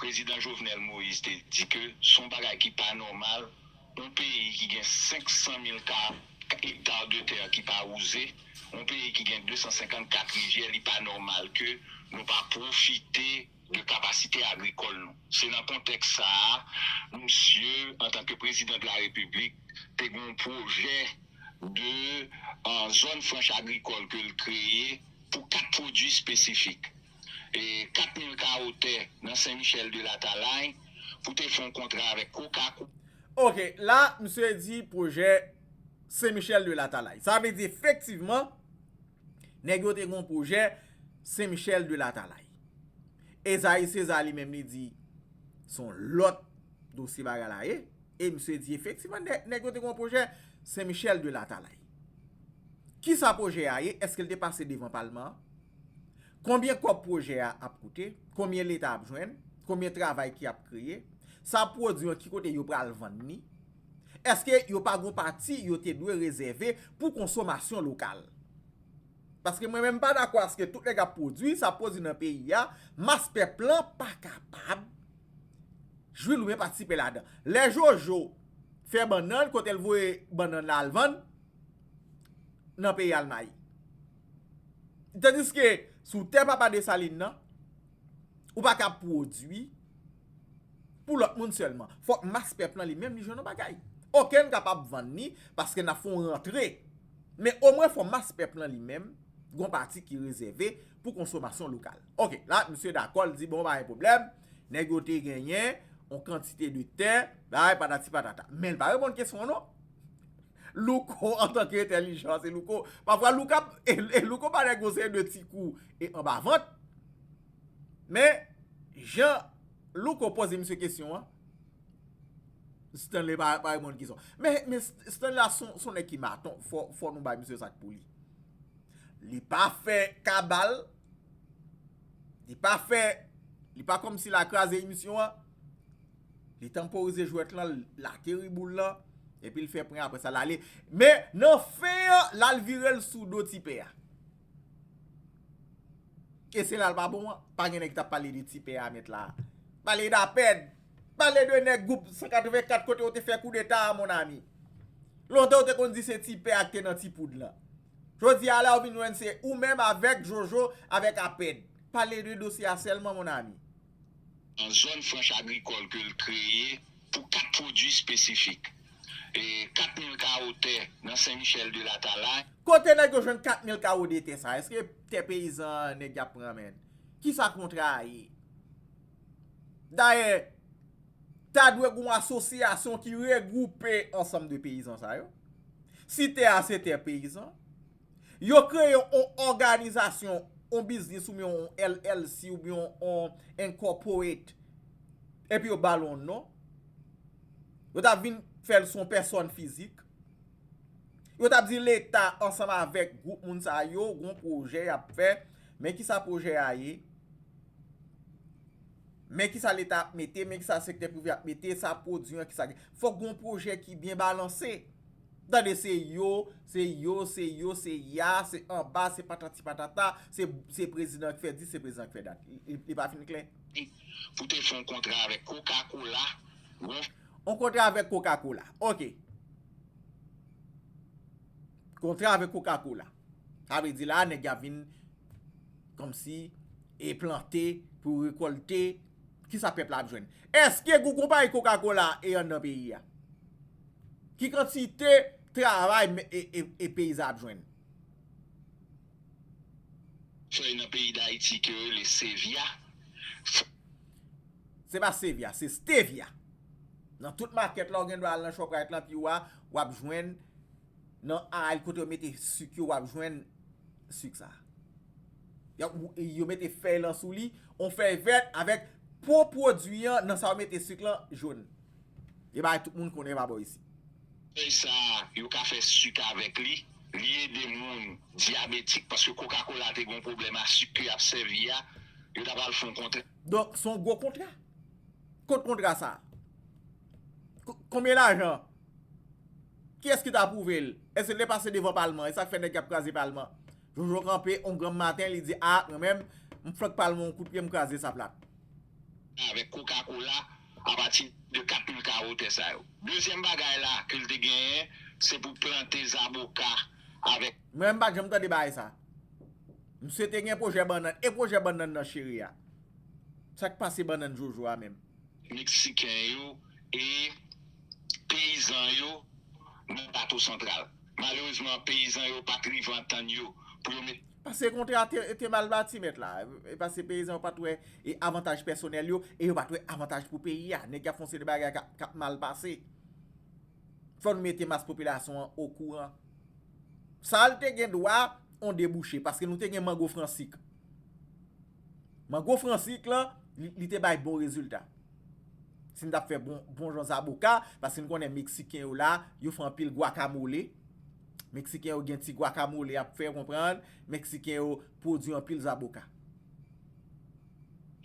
Prezidan Jovenel Moïse te di ke se yon bagay ki pa nòmal, yon peyi ki gen senk san mil ka, ekta de tè ki pa wouze, yon peyi ki gen de san senkannkat rivyè, li pa nòmal ke nou pa pwofite de kapasite agrikòl nou. Se nan kontèks sa a, misye, antanke prezidan de la repiblik, te gen yon pwojè de, an, zòn franch agrikòl ke l kreye pou kat pwodui espesifik. E kat mil kawo tè nan Sen Michèl de Latalay pou te fè yon kontra avèk Coca-Cola. Ok, la, misye di pwojè Sen Michèl de Latalay. Sa vle di, efektivman, nèg yo te gen yon pwojè Sen Michèl de Latalay. Ezayi Seza li menm li di, se yon lòt dosye bagay la ye. E misye di, efektivman, nè-, nèg yo te gen yon pwojè Sen Michèl de Latalay. Kisa pwojè a ye? Èske l te pase devan palman an? Konbyen kòb pwojè a ap koute? Konbyen Leta ap jwenn? Konbyen travay ki ap kreye? Sa pwodui an, ki kote yo pral vann li? Èske yo pa gon pati yo te dwe rezève pou konsomasyon lokal? Paske mwen menm m pa dakò aske tout nèg ap pwodui, sa ap pwodui nan peyi a, mas pèp lan pa kapab jwi l oubyen patisipe ladan. Lè Jojo fè bannann, kote l voye bannann la al vann? Nan peyi Almayi. Tandiske sou tè papa Desalin nan, ou pa ka pwodui pou lòt moun sèlman. Fòk mas pèp lan li menm li jwenn yon bagay. Oke, n kapab vann li paske n ap fè yon rantre. Men omwen fò mas pèp lan li menm gon pati ki rezève pou konsomasyon lokal. Oke, la, misye dakò, l di, bon, pa gen pwoblèm. Nèg yo te genyen yon kantite de tè, bay, patati patata. Men l pa reponn kesyon an, non. Louko, antanke entèlijan, se Louko. Pafwa, Louko ap, e, e Louko pa nèg yon seri de ti kou e anba vant. Men, jan Louko poze misye kesyon an, Stanley pa, pa reponn kesyon. Men, men Stanley la se yon, se yon nèg ki maton. Fò, fò nou bay misye sa k pou li. Li pa fè kabal. Li pa fè, li pa kòmsi l a kraze emisyon an. Li tanporize jwèt lan, l ateri boul lan, epi l fè pwen, apre sa l ale. Men, nan fen an, l al vire l sou do Ti Pè a. E se la l pa bon an. Pa gen nèg k t ap pale de Ti Pè a mèt la. Pale d Apèd. Pale de nèg gwoup san katrevenkat kote yo te fè koudeta a, mon ami. Lontan yo te konn di se Ti Pè a k te nan Ti Poud lan. Jodi a la, ou vin jwenn se ou menm avèk Jojo, avèk Apèd. Pale de dosye a sèlman, mon ami. Nan zòn franch agrikòl ke l kreye pou kat pwodui espesifik. E kat mil kawo tè nan Sen Michèl de Latalay. Kote nèg yo jwenn kat mil kawo de tè sa? Èske tè peyizan nèg y ap pran, menn? Kisa kontra a ye? Dayè, ta dwe gen yon asosyasyon ki regwoupe ansanm de peyizan sa yo. Si tè a se tè peyizan, yo kreye yon òganizasyon, yon biznis oubyen yon L L C oubyen yon, yon incorporate. Epi yo ba l yon non. Yo t ap vin fè l sou yon pèsòn fizik. Yo t ap di Leta ansanm avèk gwoup moun sa yo, gon pwojè y ap fè. Men kisa pwojè a ye? Men kisa Leta ap mete, men kisa sektè prive ap mete, sa pwodui an, kisa gen. Fòk gen yon pwojè ki byen balanse. Tande, se yo, se yo, se yo, se ya, se anba, se patati patata, se, se prezidan ki fè di, se prezidan ki fè dat. Li, li, li pa fin klè? Pou te fè yon kontra avèk Coca-Cola, yon kontra avèk Coca-Cola. Ok. Kontra avèk Coca-Cola. Sa vle di la, nèg y ap vin kòmsi e plante pou rekòlte. Kisa pèp la ap jwenn? Èske gwo konpayi Coca-Cola e anndan peyi a? Ki kantite travay e, e, e peyi sa ap jwenn? Fèy nan peyi Dayiti ke yo rele Sevia. Se pa Sevia, se Stevia. Nan tout makèt la, ou gen dwa al nan Shoprite lan, pi w a, w ap jwenn nan ail kote yo mete sik yo, w ap jwenn sik sa. Yo, yo mete fèy lan sou li, yon fèy vèt avèk po pwodui an nan sa yo mete sik lan jòn. E bagay tout moun konnen pa bò isi. Fèy sa, yo ka fè sik avèk li. Li ede moun dyabetik, paske Coca-Cola te gen yon pwoblèm a sik ke y ap sèvi a. Yo ta pral fè yon kontra. Donk, se yon gwo kontra. Kot kontra sa? Ko-, konbyen lajan? Kiyès ki ta apwouve l? Èske l te pase devan palman? E sa k fè nèg y ap kraze palman. Jojo kanpe, yon granm maten, li di, a, mwen menm, m flank palman yon kout pye, m kraze sa plat. Avèk Coca-Cola, apati de kat mil kawo tè sa yo. Dezyèm bagay la ke l te genyen, se pou plante zaboka avèk. Mwen menm, m pa t janm tande bagay sa. Misye te gen pwojè bannann. E pwojè bannann nan cheri a? Sa k pase bannann Jojo a menm? Meksiken yo e peyizan yo nan Plato Santral. Malerezman, peyizan yo pa t rive antann yo pou yo met. Paske kontra te, te mal bati, mèt la. E paske peyizan yo pa t wè e avantaj pèsonèl yo e yo pa t wè avantaj pou peyi a. Nèg y ap fè yon seri de bagay k ap, k ap mal pase. Fò nou mete mas popilasyon an okouran. Sa l te gen dwa yon debouche, paske nou te gen mango fransik. Mango fransik lan, li, li te bay bon rezilta. Si n t ap fè bon, bon jan zaboka, paske n konnen Meksiken yo la, yo fè anpil gwakamole. Meksiken yo gen ti gwakamole y ap fè, w konprann? Meksiken yo pwodui anpil zaboka.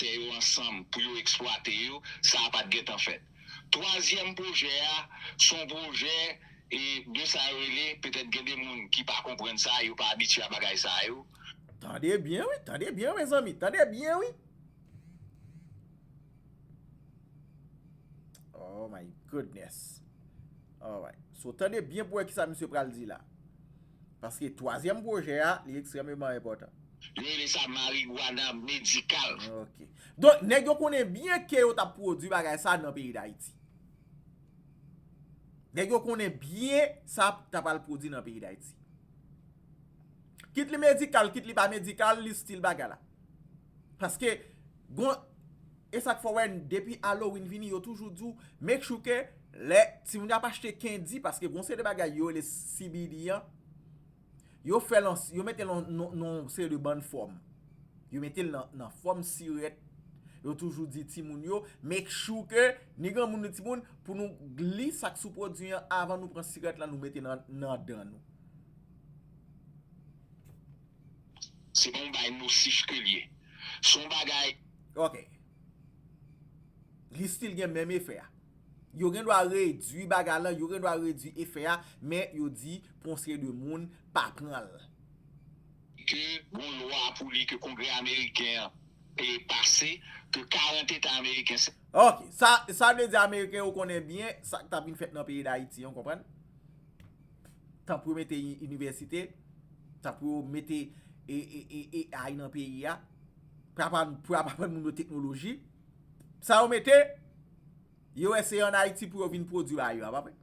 Tè yo ansanm pou yo eksplwate yo, sa a pa t gentan fèt. Twazyèm pwojè a, se yon pwojè, e, de sa yo rele, petèt gen de moun ki pa konprann sa, yo pa abitye a bagay sa yo. Tande byen, wi, tande byen, mezanmi, tande byen, wi. Oh my goodness. Alright. So, tande byen pou wè kisa misye pral di la. Paske twazyèm pwojè a, li ekstrèmeman enpòtan. Yo rele sa marigwana medikal. Ok. Donk, nèg yo konnen byen ke yo t ap pwodui bagay sa nan peyi Dayiti. Nèg yo konnen byen sa t ap al pwodui nan peyi Dayiti. Kit li medikal, kit li pa medikal, li still bagay la. Paske, gon, e sa k fè w wè, depi Halloween vini, yo toujou di w, make sure ke lè timoun yo ap achte candy, paske gon seri de bagay yo rele C B D an, yo fè l an, yo mete l nan, nan, nan yon seri de bann fòm. Yo mete l nan, nan fòm sirèt. Yo toujou di timoun yo, make sure ke, ni granmoun ni timoun, pou nou li sa k sou pwodui an avan nou pran sirèt la, nou mete nan, nan dan nou. Se pa yon bagay nosif ke l ye. Se yon bagay. Ok. Li still gen menm efè a. Yo gen dwa redui bagay lan, yo gen dwa redui efè a, men yo di pou yon seri de moun pa pran l. Ke gon lwa pou li ke Kongrè ameriken an e pase, ke karant eta ameriken se. Ok, sa, sa vle di Ameriken yo konnen byen sa k t ap vin fèt nan peyi Dayiti an, w konprann? Tan pou yo mete i-, inivèsite, tan pou yo mete e, e, e, A I nan peyi a, pou y ap, pou y ap aprann moun yo teknoloji. Sa yo mete, yo wè se ann Ayiti pou yo vin pwodui ba yo, a pa vre?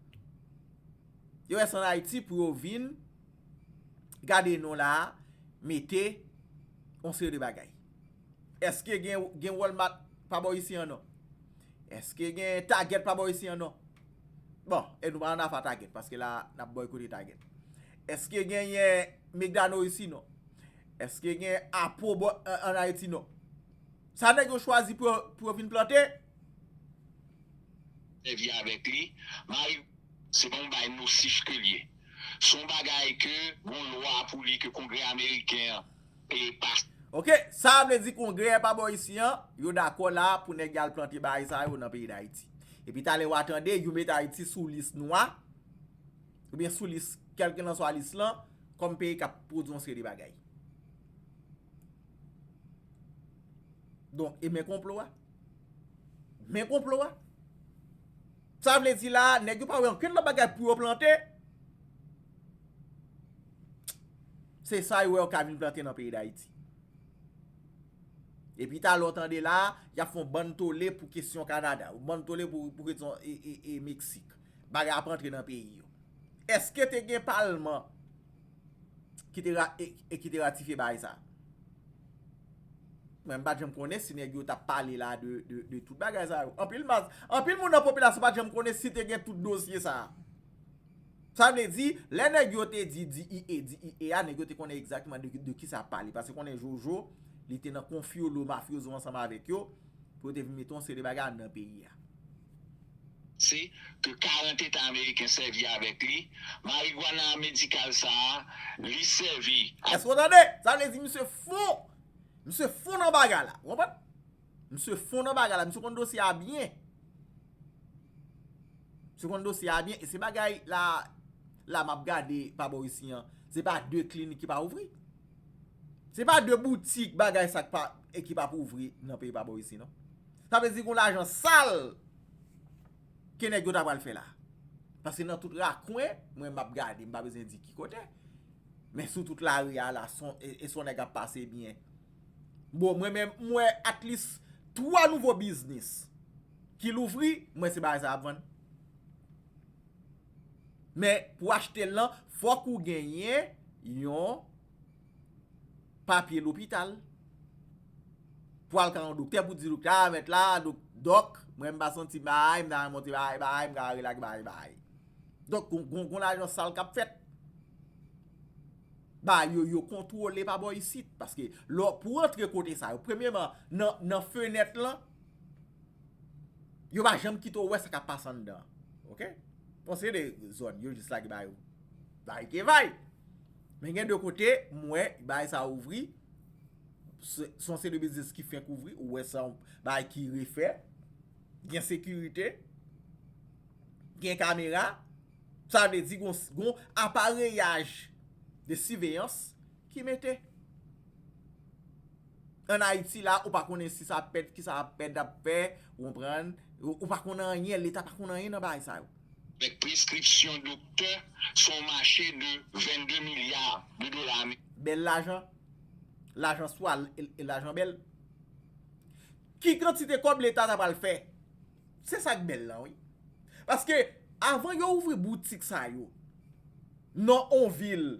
Yo wè se ann Ayiti pou yo vin gade non la a, mete yon seri de bagay. Èske gen, gen Walmart pa bò isi an non? Èske gen Target pa bò isi an non? Bon, e nou pa nan afa Target, paske la, n ap bòykote Target. Èske genyen McDonald isi non? Èske gen Apo bò, an, an Ayiti non? Sa nèg yo chwazi pou yo, pou yo vin plante? Sèvi avèk li. Mari, se pa yon bagay nosif ke l ye. Se yon bagay ke gon lwa pou li ke Kongrè ameriken an e pase. Oke, sa vle di kongrè pa bò isi an, yo dakò la pou nèg y al plante bagay sa yo nan peyi Dayiti. Epi talè w a tande, yo met Ayiti sou lis nwa, oubyen sou lis, kèlkelanswa lis lan, kòm peyi k ap pwodui yon seri de bagay. Donk, e men konplo a. Men konplo a. Sa vle di la, nèg yo pa wè ankenn lòt bagay pou yo plante. Se sa yo wè yo ka vin plante nan peyi Dayiti. Epi talè w tande la, y ap fè yon bann tole pou kesyon Kanada, yon bann tole pou, pou kesyon e, e, e Meksik. Bagay ap antre nan peyi yo. Èske te gen palman ki te ra, e, e ki te ratifye bagay sa? Mwen, m pa t janm konnen si nèg yo t ap pale la de, de, de tout bagay sa yo. Anpil mas, anpil moun nan popilasyon pa t janm konnen si te gen tout dosye sa. Sa vle di, lè nèg yo te di D E A, D E A, nèg yo te konnen egzakteman de, de ki sa ap pale. Paske konnen Jojo, li te nan konfyolo mafyozo ansanm avèk yo, pou yo te vin mete yon seri de bagay nan peyi a. Se ke karant eta ameriken sèvi avèk li. Marigwana medikal sa a, li sèvi. Èske w tande? Sa vle di misye fon. Misye fon nan bagay la. Ou konprann? Misye fon nan bagay la. Misye konn dosye a byen. Misye konn dosye a byen. E se bagay la, la m ap gade pa bò isi an. Se pa de klinik ki pa ouvri. Se pa de boutik bagay sa k pa, e ki p ap ouvri nan peyi pa bò isi, non. Sa vle di gon lajan sal ke nèg yo ta pral fè la. Paske nan tout rakwen, mwen m ap gade, m pa bezwen di ki kote. Men sou tout lari a la, son, e, e son nèg ap pase byen. Bon, mwen menm, m wè at least twa nouvo biznis ki louvri, m wè se bagay sa ap vann. Men, pou achte l lan, fòk ou genyen yon papye lopital. Pou al ka yon doktè, pou di doktè, a, mèt la, dòk, dòk, mwen m pa santi bay, m ta renmen monte bay, bay, m ka relak bay, bay. Donk, gon, gon, gon lajan sal k ap fèt. Ba yo, yo kontwole pa bò isit. Paske, lò, pou antre kote sa yo, premyeman, nan, nan fenèt lan, yo pa janm kite w wè sa k ap pase anndan. Oke? Bon, se de zòn, yo jis lage ba yo. Bay ke bay. Men gen de kote, m wè, bay sa ouvri. Se, se yon seri de biznis ki fenk ouvri, ou wè sa, bay ki refè. Gen sekirite. Gen kamera. Sa vle di, gon, gon apareyaj de siveyans ki mete. Ann Ayiti la, ou pa konnen si sa pèd, ki sa pèd ap fè, ou konprann? Ou, ou pa konn anyen, Leta pa konn anyen nan bagay sa yo. Avèk preskripsyon doktè, se yon mache de vennde milya de dola ameriken. Bèl lajan. Lajan swa, e, e lajan bèl. Ki kantite kòb Leta ta pral fè? Se sa k bèl lan, wi. Paske, avan yo ouvri boutik sa yo, nan on vil,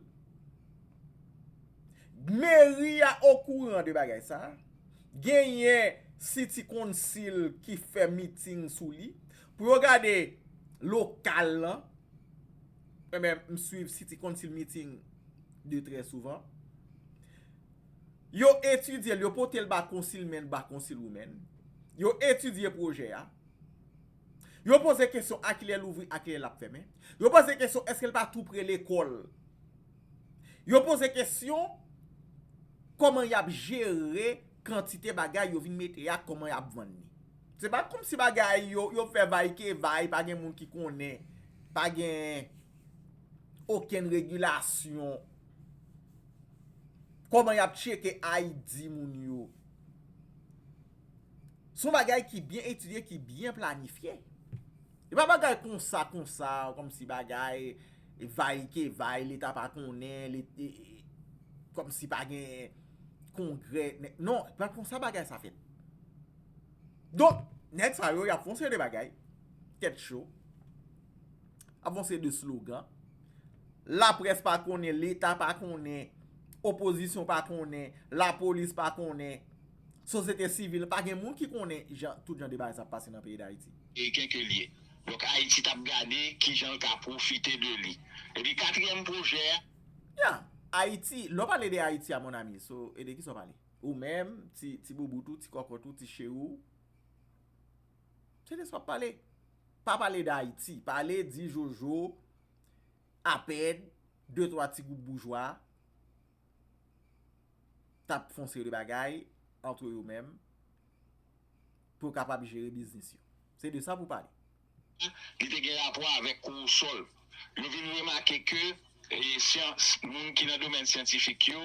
meri a okouran de bagay sa, genyen City Council ki fè miting sou li, pou yo gade lokal lan. Mwen menm, m swiv City Council meeting de trè souvan. Yo etidye l, yo pote l ba Councilman, ba Councilwoman. Yo etidye pwojè a. Yo poze kesyon a kilè l ouvri, a kilè l ap fèmen. Yo poze kesyon èske l pa tou pre lekòl. Yo poze kesyon kòman y ap jere kantite bagay yo vin mete a, kòman y ap vann li. Se pa kòmsi bagay yo, yo fè vay ke vay, pa gen moun ki konnen, pa gen okenn regilasyon. Kòman y ap tcheke I D moun yo? Se yon bagay ki byen etidye, ki byen planifye. E pa bagay konsa, konsa, kòmsi bagay vay ke vay, Leta pa konnen, le-, e, e, kòmsi pa gen kongrè. Non, pa konsa bagay sa fèt. Donk, nèg sa yo, y ap fè yon seri de bagay. Tèt cho. Ap fè yon seri de slogan. Laprès pa konnen, Leta pa konnen, opozisyon pa konnen, lapolis pa konnen, sosyete sivil, pa gen moun ki konnen jan, tout jan de bagay sa ap pase nan peyi Dayiti. Ameriken ke l ye. Donk, Ayiti t ap gade kijan l ka pwofite de li. Epi katriyèm pwojè a. Ya, Ayiti, lè w pale de Ayiti a, mon ami, so, e de kisa w pale? Ou menm, ti, ti boubout ou, ti kòkòt ou, ti che ou. Se de sa w ap pale. Pa pale de Ayiti. Pale di Jojo, Apèd, de twa ti gwoup boujwa. t ap fè yon seri de bagay antre yo menm pou yo kapab jere biznis yo. Se de sa pou pale. Li te gen rapò avèk Korosòl. Yo vin remake ke e, syans, moun ki nan domèn syantifik yo,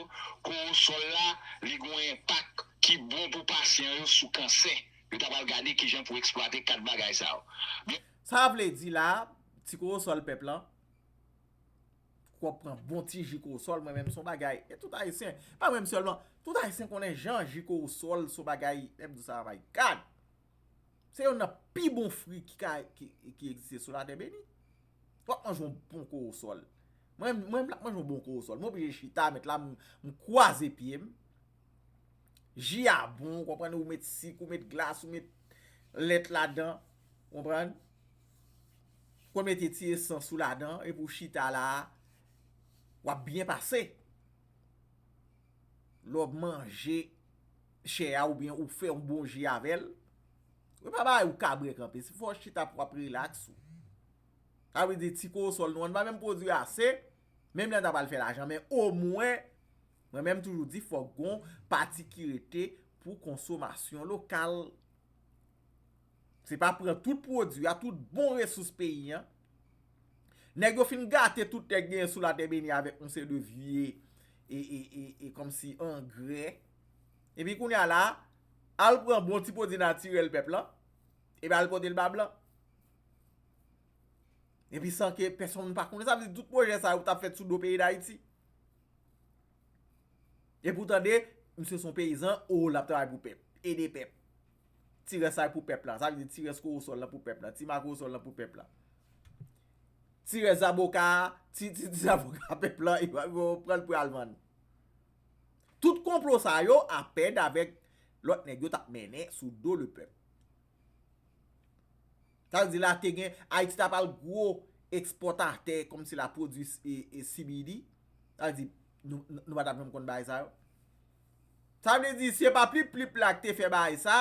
Korosòl la, li gen yon enpak ki bon pou pasyan yo sou kansè. Yo ta pral gade kijan pou eksplwate kat bagay sa yo. Sa vle di la, ti Korosòl pèp lan, w ap pran bon ti ji Korosòl, mwen menm se yon bagay, e tout Ayisyen, pa mwen menm sèlman, tout Ayisyen konnen jan ji Korosòl se yon bagay, lè m di w sa, my God! Se youn nan pi bon fwi ki ka ki, ki egziste sou latè beni. W ap manje yon bon Korosòl. Mwen, mwen, m t ap manje yon bon Korosòl. Mwen oblije chita, met la, m, m kwaze pye m. Ji a bon, ou konprann, ou met sik, ou met glas, ou met lèt ladan, ou konprann? Ou konn mete ti esans ou ladan, epi w chita la, w ap byen pase. Lè w manje chè a oubyen ou fè yon bon ji avè l, ou pa bay ou ka bwè kanpe. Se fò w chita pou w ap rilaks ou. Sa vle di ti Korosòl nou an pa menm pwodui ase, menm lè n ta pral fè lajan, men omwen, mwen menm toujou di fòk gon pati ki rete pou konsomasyon lokal. Se pa pran tout pwodui a, tout bon resous peyi an. Nèg yo fin gate tout nèg genyen sou latè beni avèk yon seri de vye e, e, e, e kòmsi angrè. Epi kounye a la, al pran bon ti pwodui natirèl pèp lan, epi al pote l ba blan. Epi san ke pèsonn pa konnen, sa vle di tout pwojè sa yo t ap fèt sou do peyi Dayiti. Epi w tande, misye se yon peyizan, o, l ap travay pou pèp, ede pèp. Ti rès sa pou pèp lan, sa vle di ti rès Korosòl lan pou pèp lan, ti ma Korosòl lan pou pèp lan. Ti rès zaboka, ti, ti, ti zaboka pèp lan, yo pran l pou al vann. Tout konplo sa yo apèd avèk lòt nèg yo t ap mennen sou do le pèp. Sa vle di la te gen, Ayiti ta pral gwo ekspòtatè kòmsi la pwodui e, e C B D. Sa vle di nou, nou pa t ap janm konn bagay sa yo. Sa vle di si se pa Plip Plip la ki te fè bagay sa,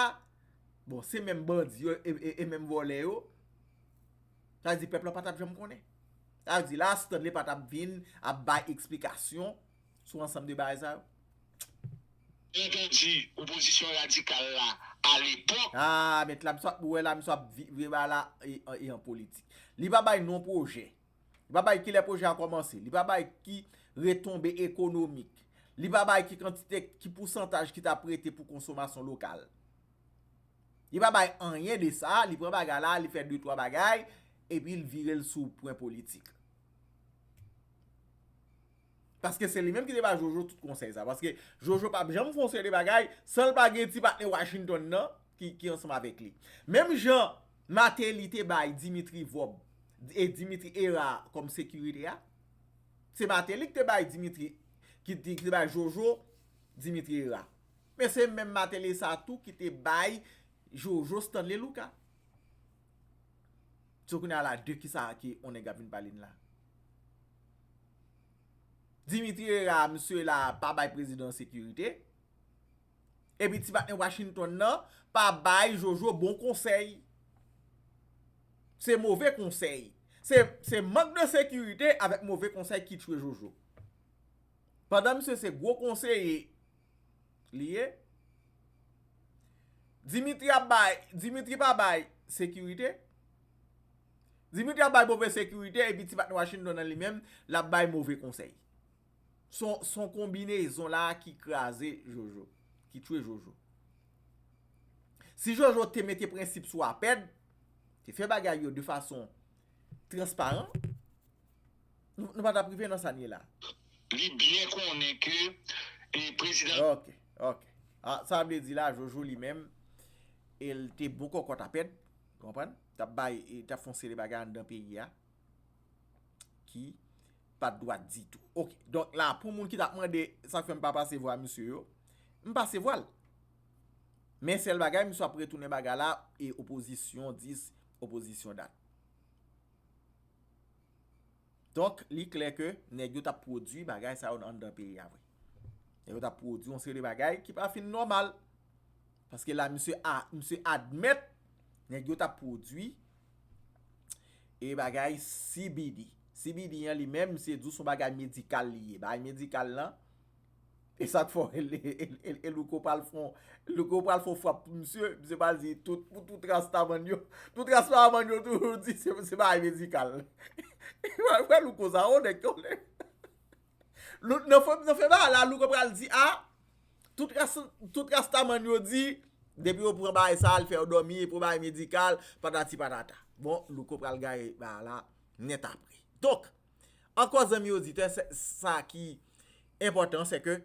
bon, se menm bandi yo e, e, e menm vòlè yo. Sa vle di pèp la pa t ap janm konnen. Sa vle di la Stanley pa t ap vin ap bay eksplikasyon sou ansanm de bagay sa yo. Byen antandi, opozisyon radikal la, alepòk. Ah, met la, misye ap, ou wè la, misye ap vire bagay la e, e an politik. Li pa bay non pwojè. Li pa bay kilè pwojè a kòmanse. Li pa bay ki retonbe ekonomik. Li pa bay ki kantite, ki pousantaj ki t ap rete pou konsomasyon lokal. Li pa bay anyen de sa, li pran bagay la, li fè de twa bagay, epi l vire l sou pwen politik. Paske se li menm ki te ba Jojo tout konsèy sa. Paske Jojo p ap janm fè yon seri de bagay san l pa gen ti patnè Washington nan ki, ki ansanm avèk li. Menm jan Martelly te bay Dimitri Vorbe e Dimitri Hérard kòm sekirite a, se Martelly ki te bay Dimitri, ki, ki te bay Jojo Dimitri Hérard. Men se menm Martelly sa tou ki te bay Jojo Stanley Lucas. So kounye a la de kisa ke on nèg ap vin pale n la? Dimitri Hérard, misye la pa bay prezidan sekirite. Epi ti patnè Washington nan pa bay Jojo bon konsèy. Se move konsèy. Se, se mank de sekirite avèk move konsèy ki tchwe Jojo. Pandan misye se gwo konseye li ye, Dimitri ap bay, Dimitri pa bay sekirite. Dimitri ap bay move sekirite epi ti patnè Washington nan li menm, l ap bay move konsèy. Se yon, se yon konbinezon la ki kraze Jojo, ki tchwe Jojo. Si Jojo te mete prensip sou apèd, te fè bagay yo de fason transparan, nou, nou pa t ap rive nan sa n ye la. Li byen konnen ke e, prezidan. Ok, ok. Ah, sa vle di la, Jojo li menm, e l te bon kòkòt apèd, konprann? T ap bay, e, t ap fè yon seri de bagay anndan peyi a ki pa t dwat ditou. Ok, donk la, pou moun ki t ap mande sa k fè m pa pase vwa misye yo, m pase vwa l. Men sèl bagay, misye ap retounen bagay la, e opozisyon dis, opozisyon dat. Donk, li klè ke nèg yo t ap pwodui bagay sa yo anndan peyi a vre. Nèg yo t ap pwodui yon seri de bagay ki pa fin nòmal. Paske la, misye a, misye admèt nèg yo t ap pwodui e bagay C B D. C B D an li menm, misye di w se yon bagay medikal li ye. Bagay medikal lan, E sa k fè e Louko pral fè yon, Louko pral fè yon frap pou misye, misye pral di tout, pou tout rastaman yo, tout rastaman yo toujou di se, se bagay medikal. Wè, wè Louko sa, o nèg yo. Nan fè, nan fè bagay la, Louko pral di, a, tout ras, tout rastaman yo di, depi yo pran bagay sa, al fè yo dòmi, e pou bagay medikal, patati patata. Bon, Louko pral gaye bagay la nèt apre. Donk, ankò zanmi oditè, sa ki enpòtan, se ke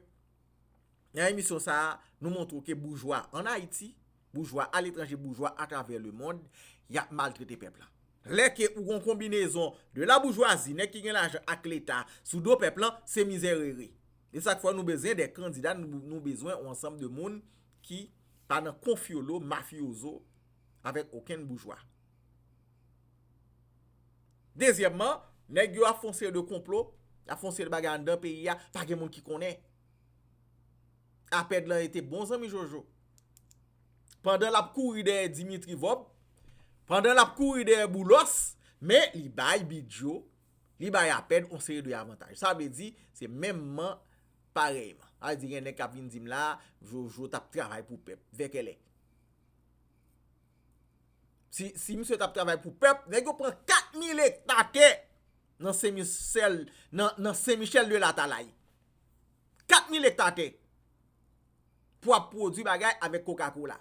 nan emisyon sa a, nou montre w ke boujwa ann Ayiti, boujwa aletranje, boujwa atravè lemonn, y ap maltrete pèp la. Lè ke ou gon konbinezon de la boujwazi, nèg ki gen lajan ak Leta, sou do pèp lan, se mizèrere. E sa k fè nou bezwen de kandida, nou, nou bezwen yon ansanm de moun ki pa nan konfyolo, mafyozo, avèk okenn boujwa. Dezyèmman, nèg yo ap fè yon seri de konplo, ap fè yon seri de bagay anndan peyi a, pa gen moun ki konnen. Apèd lan rete bon zanmi Jojo. Pandan l ap kouri dèyè Dimitri Vorbe, pandan l ap kouri dèyè Boulos, men li bay Bidjo, li bay Apèd yon seri de avantaj. Sa vle di, se menmman parèyman. Sa vle di, gen nèg k ap vin di m la, Jojo t ap travay pou pèp. Vèkèlè. Si, si misye t ap travay pou pèp, nèg yo pran kat mil ekta tè nan Sen Michèl, nan, nan Sen Michèl de Latalay. Kat mil ekta tè pou ap pwodui bagay avèk Coca-Cola.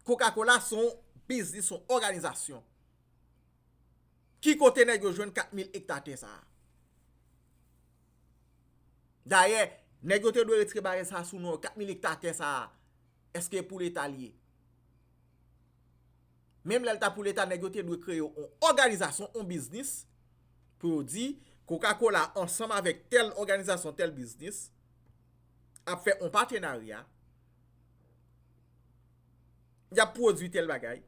Coca-Cola se yon biznis, se yon òganizasyon. Ki kote nèg yo jwenn kat mil ekta tè sa a? Dayè, nèg yo te dwe retire bagay sa a sou non, kat mil ekta tè sa a, èske pou Leta l ye? Menm lè l ta pou Leta, nèg yo te dwe kreye yon òganizasyon, yon biznis, pou yo di, Coca-Cola ansanm avèk tèl òganizasyon, tèl biznis, ap fè yon patenarya, y ap pwodui tèl bagay,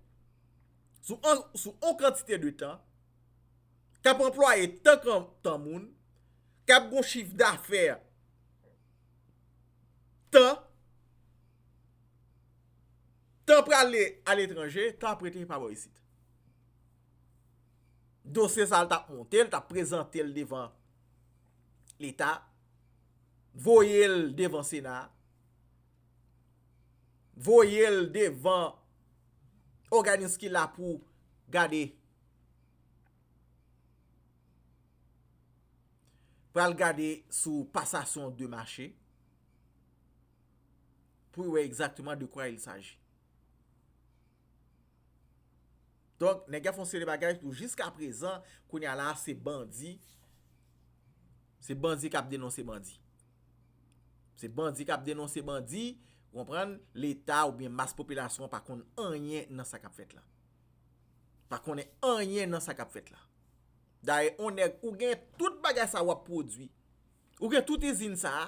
sou an, sou yon kantite de tan, k ap anplwaye tan kan, tan moun, k ap gon chif dafè tan, tan prale aletranje, tan ap rete pa bò isit. Dosye sa a, l t ap monte, l t ap prezante l devan Leta, voye l devan Sena, voye l devan òganis ki la pou gade, pral gade sou passation de marché, pou wè exactement de quoi il s'agit. Donk, nèg yo ap fè yon seri de bagay pou jiska prezan, kounye a la, se bandi, se bandi k ap denonse bandi. Se bandi k ap denonse bandi, ou konprann, Leta oubyen mas popilasyon an pa konn anyen nan sa k ap fèt la. Pa konnen anyen nan sa k ap fèt la. Dayè, on nèg, ou gen tout bagay sa w ap pwodui. Ou gen tout izin sa a.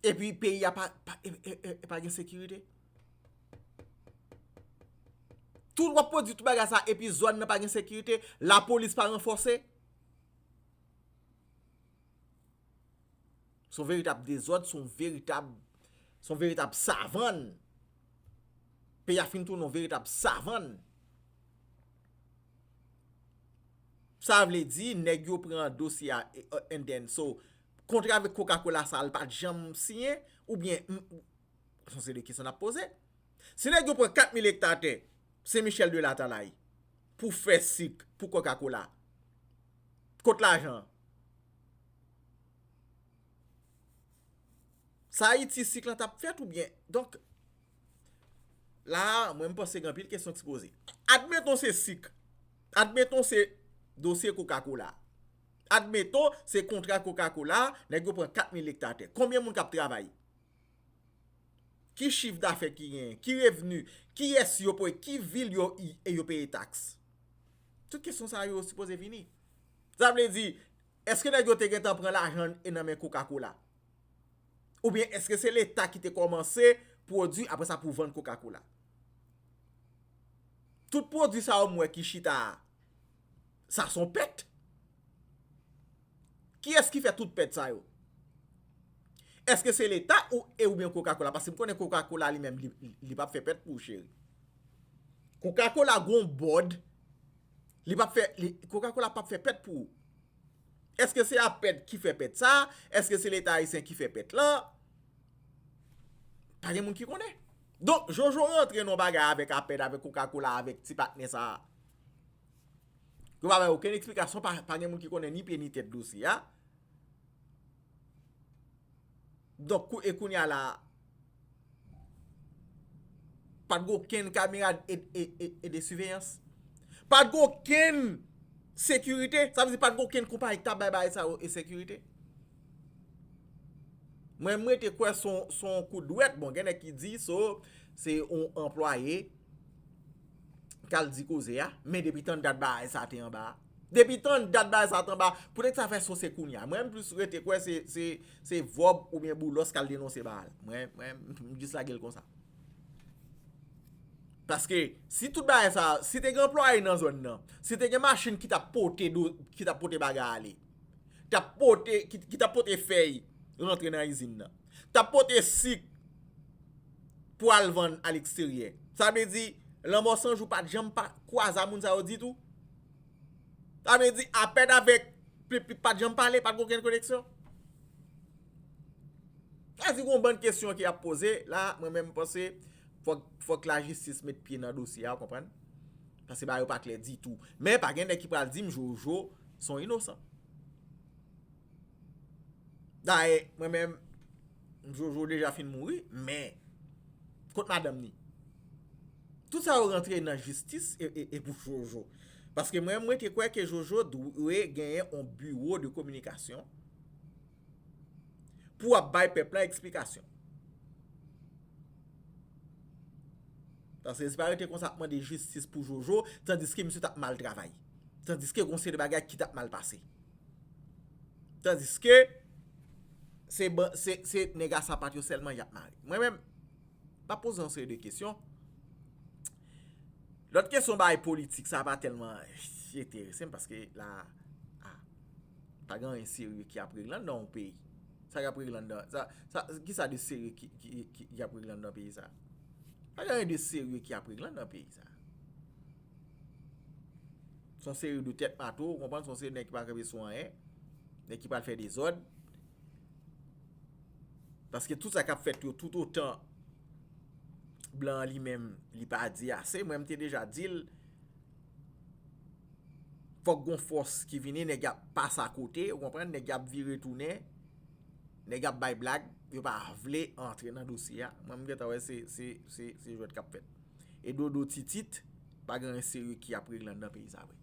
Epi peyi a pa, pa, e, e, e, e pa gen sekirite. Tout w ap pwodui tout bagay sa, epi zòn nan pa gen sekirite, lapolis pa ranfòse. Se yon veritab dezòd, se yon veritab, se yon veritab savann. Peyi a fin tounen yon veritab savann. Sa vle di, nèg yo pran dosye a, e, e, and then, so, kontra avèk Coca-Cola sa, l pa t janm siyen, oubyen, m, se yon seri de kesyon n ap poze. Si nèg yo pran kat mil ekta tè, Sen Michèl de Latalay, pou fè sik, pou Coca-Cola, kot lajan an? Sa Ayiti sik lan t ap fèt oubyen? Donk, la a, mwen, m panse gen anpil kesyon ki poze. Admeton se sik. Admeton se dosye Coca-Cola. Admeton se kontra Coca-Cola, nèg yo pran kat mil ekta tè. Konbyen moun k ap travay? Ki chif dafè ki genyen? Ki revni? Kiyès yo peye? Ki vil yo, yo peye taks? Tout kesyon sa yo sipoze vini. Sa vle di, èske nèg yo te gentan pran lajan e nan men Coca-Cola? Oubyen èske se Leta ki te kòmanse pwodui, apre sa pou vann Coca-Cola? Tout pwodui sa yo m wè ki chita a, sa se yon pèt. Kiyès ki fè tout pèt sa yo? Èske se Leta ou, e oubyen Coca-Cola? Paske m konnen Coca-Cola li menm, li, li, li p ap fè pèt pou ou, cheri. Coca-Cola gon bòd, li p ap fè, li, Coca-Cola p ap fè pèt pou ou. Èske se APED ki fè pèt sa? Èske se Leta ayisyen ki fè pèt lan? Pa gen moun ki konnen. Donk, Jojo rantre nan bagay avèk APED, avèk Coca-Cola, avèk ti patnè sa a. Yo pa bay okenn eksplikasyon, pa, pa gen moun ki konnen ni pye ni tèt dosye a. Donk, kou, e kounye a la, pa t gen okenn kamera e, e, e, e de siveyans. Pa t gen okenn sekirite. Sa vle di pa t gen okenn konpayi ki t ap bay bagay sa yo e sekirite. Mwen, m rete kwè se yon, se yon kou dwèt. Bon, gen nèg ki di, so, se yon anplwaye k al di koze a, men depi tann dat bagay sa te anba a. Depi tann dat bagay sa te anba a, poutèt sa fè so se kounye a. Mwen, m plis rete kwè se, se, se Vòb oubyen Boulos k al denonse bagay la. Mwen, mwen, m jis lage l konsa. Paske, si tout bagay sa, si te gen anplwaye nan zòn nan, si te gen machin ki t ap pote do, ki t ap pote bagay ale, t ap pote, ki, ki t ap pote fèy rantre nan izin nan, t ap pote sik pou al vann alegsteryè. Sa vle di, Lanmò San Jou pa t janm pa kwaze a moun sa yo ditou. Sa vle di, APED avèk Pip Pip pa t janm pale, pa t gen okenn koneksyon. Sa vle di, gen yon bann kesyon ki ap poze. La, mwen menm, m panse, fòk, fòk lajistis met pye nan dosye a, w konprann? Paske bagay yo pa klè ditou. Men, pa gen nèg ki pral di m Jojo se yon inosan. Dayè, mwen menm, Jojo deja fin mouri, men kot madanm ni? Tout sa yo rantre nan jistis e, e, e pou Jojo. Paske mwen, mwen te kwè ke Jojo dwe genyen yon biwo de kominikasyon pou ap bay pèp la eksplikasyon. Paske se pa rete konsa ap mande jistis pou Jojo, tandiske misye t ap mal travay. Tandiske gon seri de bagay ki t ap mal pase. Tandiske se, ban- se, se nèg a sapat yo sèlman y ap mare. Mwen menm, m ap poze yon seri de kesyon. Lòt kesyon bagay politik, sa pa tèlman enterese m paske la, a, pa gen anyen serye ki ap regle anndan yon peyi. Sa k ap regle anndan, sa, sa, kisa de serye ki, ki, ki, ki ap regle anndan peyi sa? Pa gen anyen de serye ki ap regle anndan peyi sa. Se yon seri de tèt mato, ou konprann, se yon seri de nèg ki pa kanpe sou anyen, nèg ki pral fè dezòd. Paske tout sa k ap fèt yo, toutotan blan an li menm, li pa di ase, mwen m te deja di l, fòk gon fòs ki vini, nèg y ap pase akote, ou konprann, nèg y ap vire tounen, nèg y ap bay blag, yo pa vle antre nan dosye a. Mwen m gentan wè se, se, se, se jwèt k ap fèt. E dodo titit, pa gen anyen serye ki ap regle anndan peyi sa vre.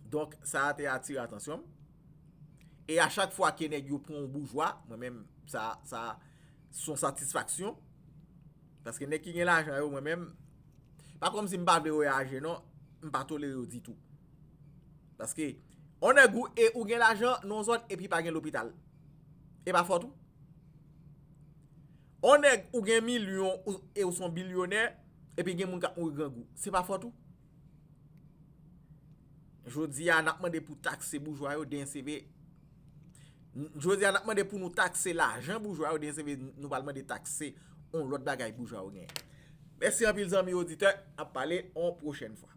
Donk, sa a te atire atansyon m. E a chak fwa ke nèg yo pran yon boujwa, mwen menm, sa, sa, se yon satisfaksyon. Paske nèg ki gen lajan yo, mwen menm, pa kòmsi m pa vle yo reyaji non, m pa tolere yo ditou. Paske, on nèg ou, e ou gen lajan nan yon zòn epi pa gen lopital. E pa fòt ou? On nèg ou gen milyon ou, e ou se yon bilyonè, epi gen moun k ap mouri grangou. Se pa fòt ou? Jodi a, n ap mande pou takse boujwa yo, demen se vre. Jodi a, n ap mande pou nou takse lajan boujwa yo, demen se vre, nou pral mande takse yon lòt bagay boujwa yo genyen. Mèsi anpil zanmi oditè, n ap pale yon pwochèn fwa.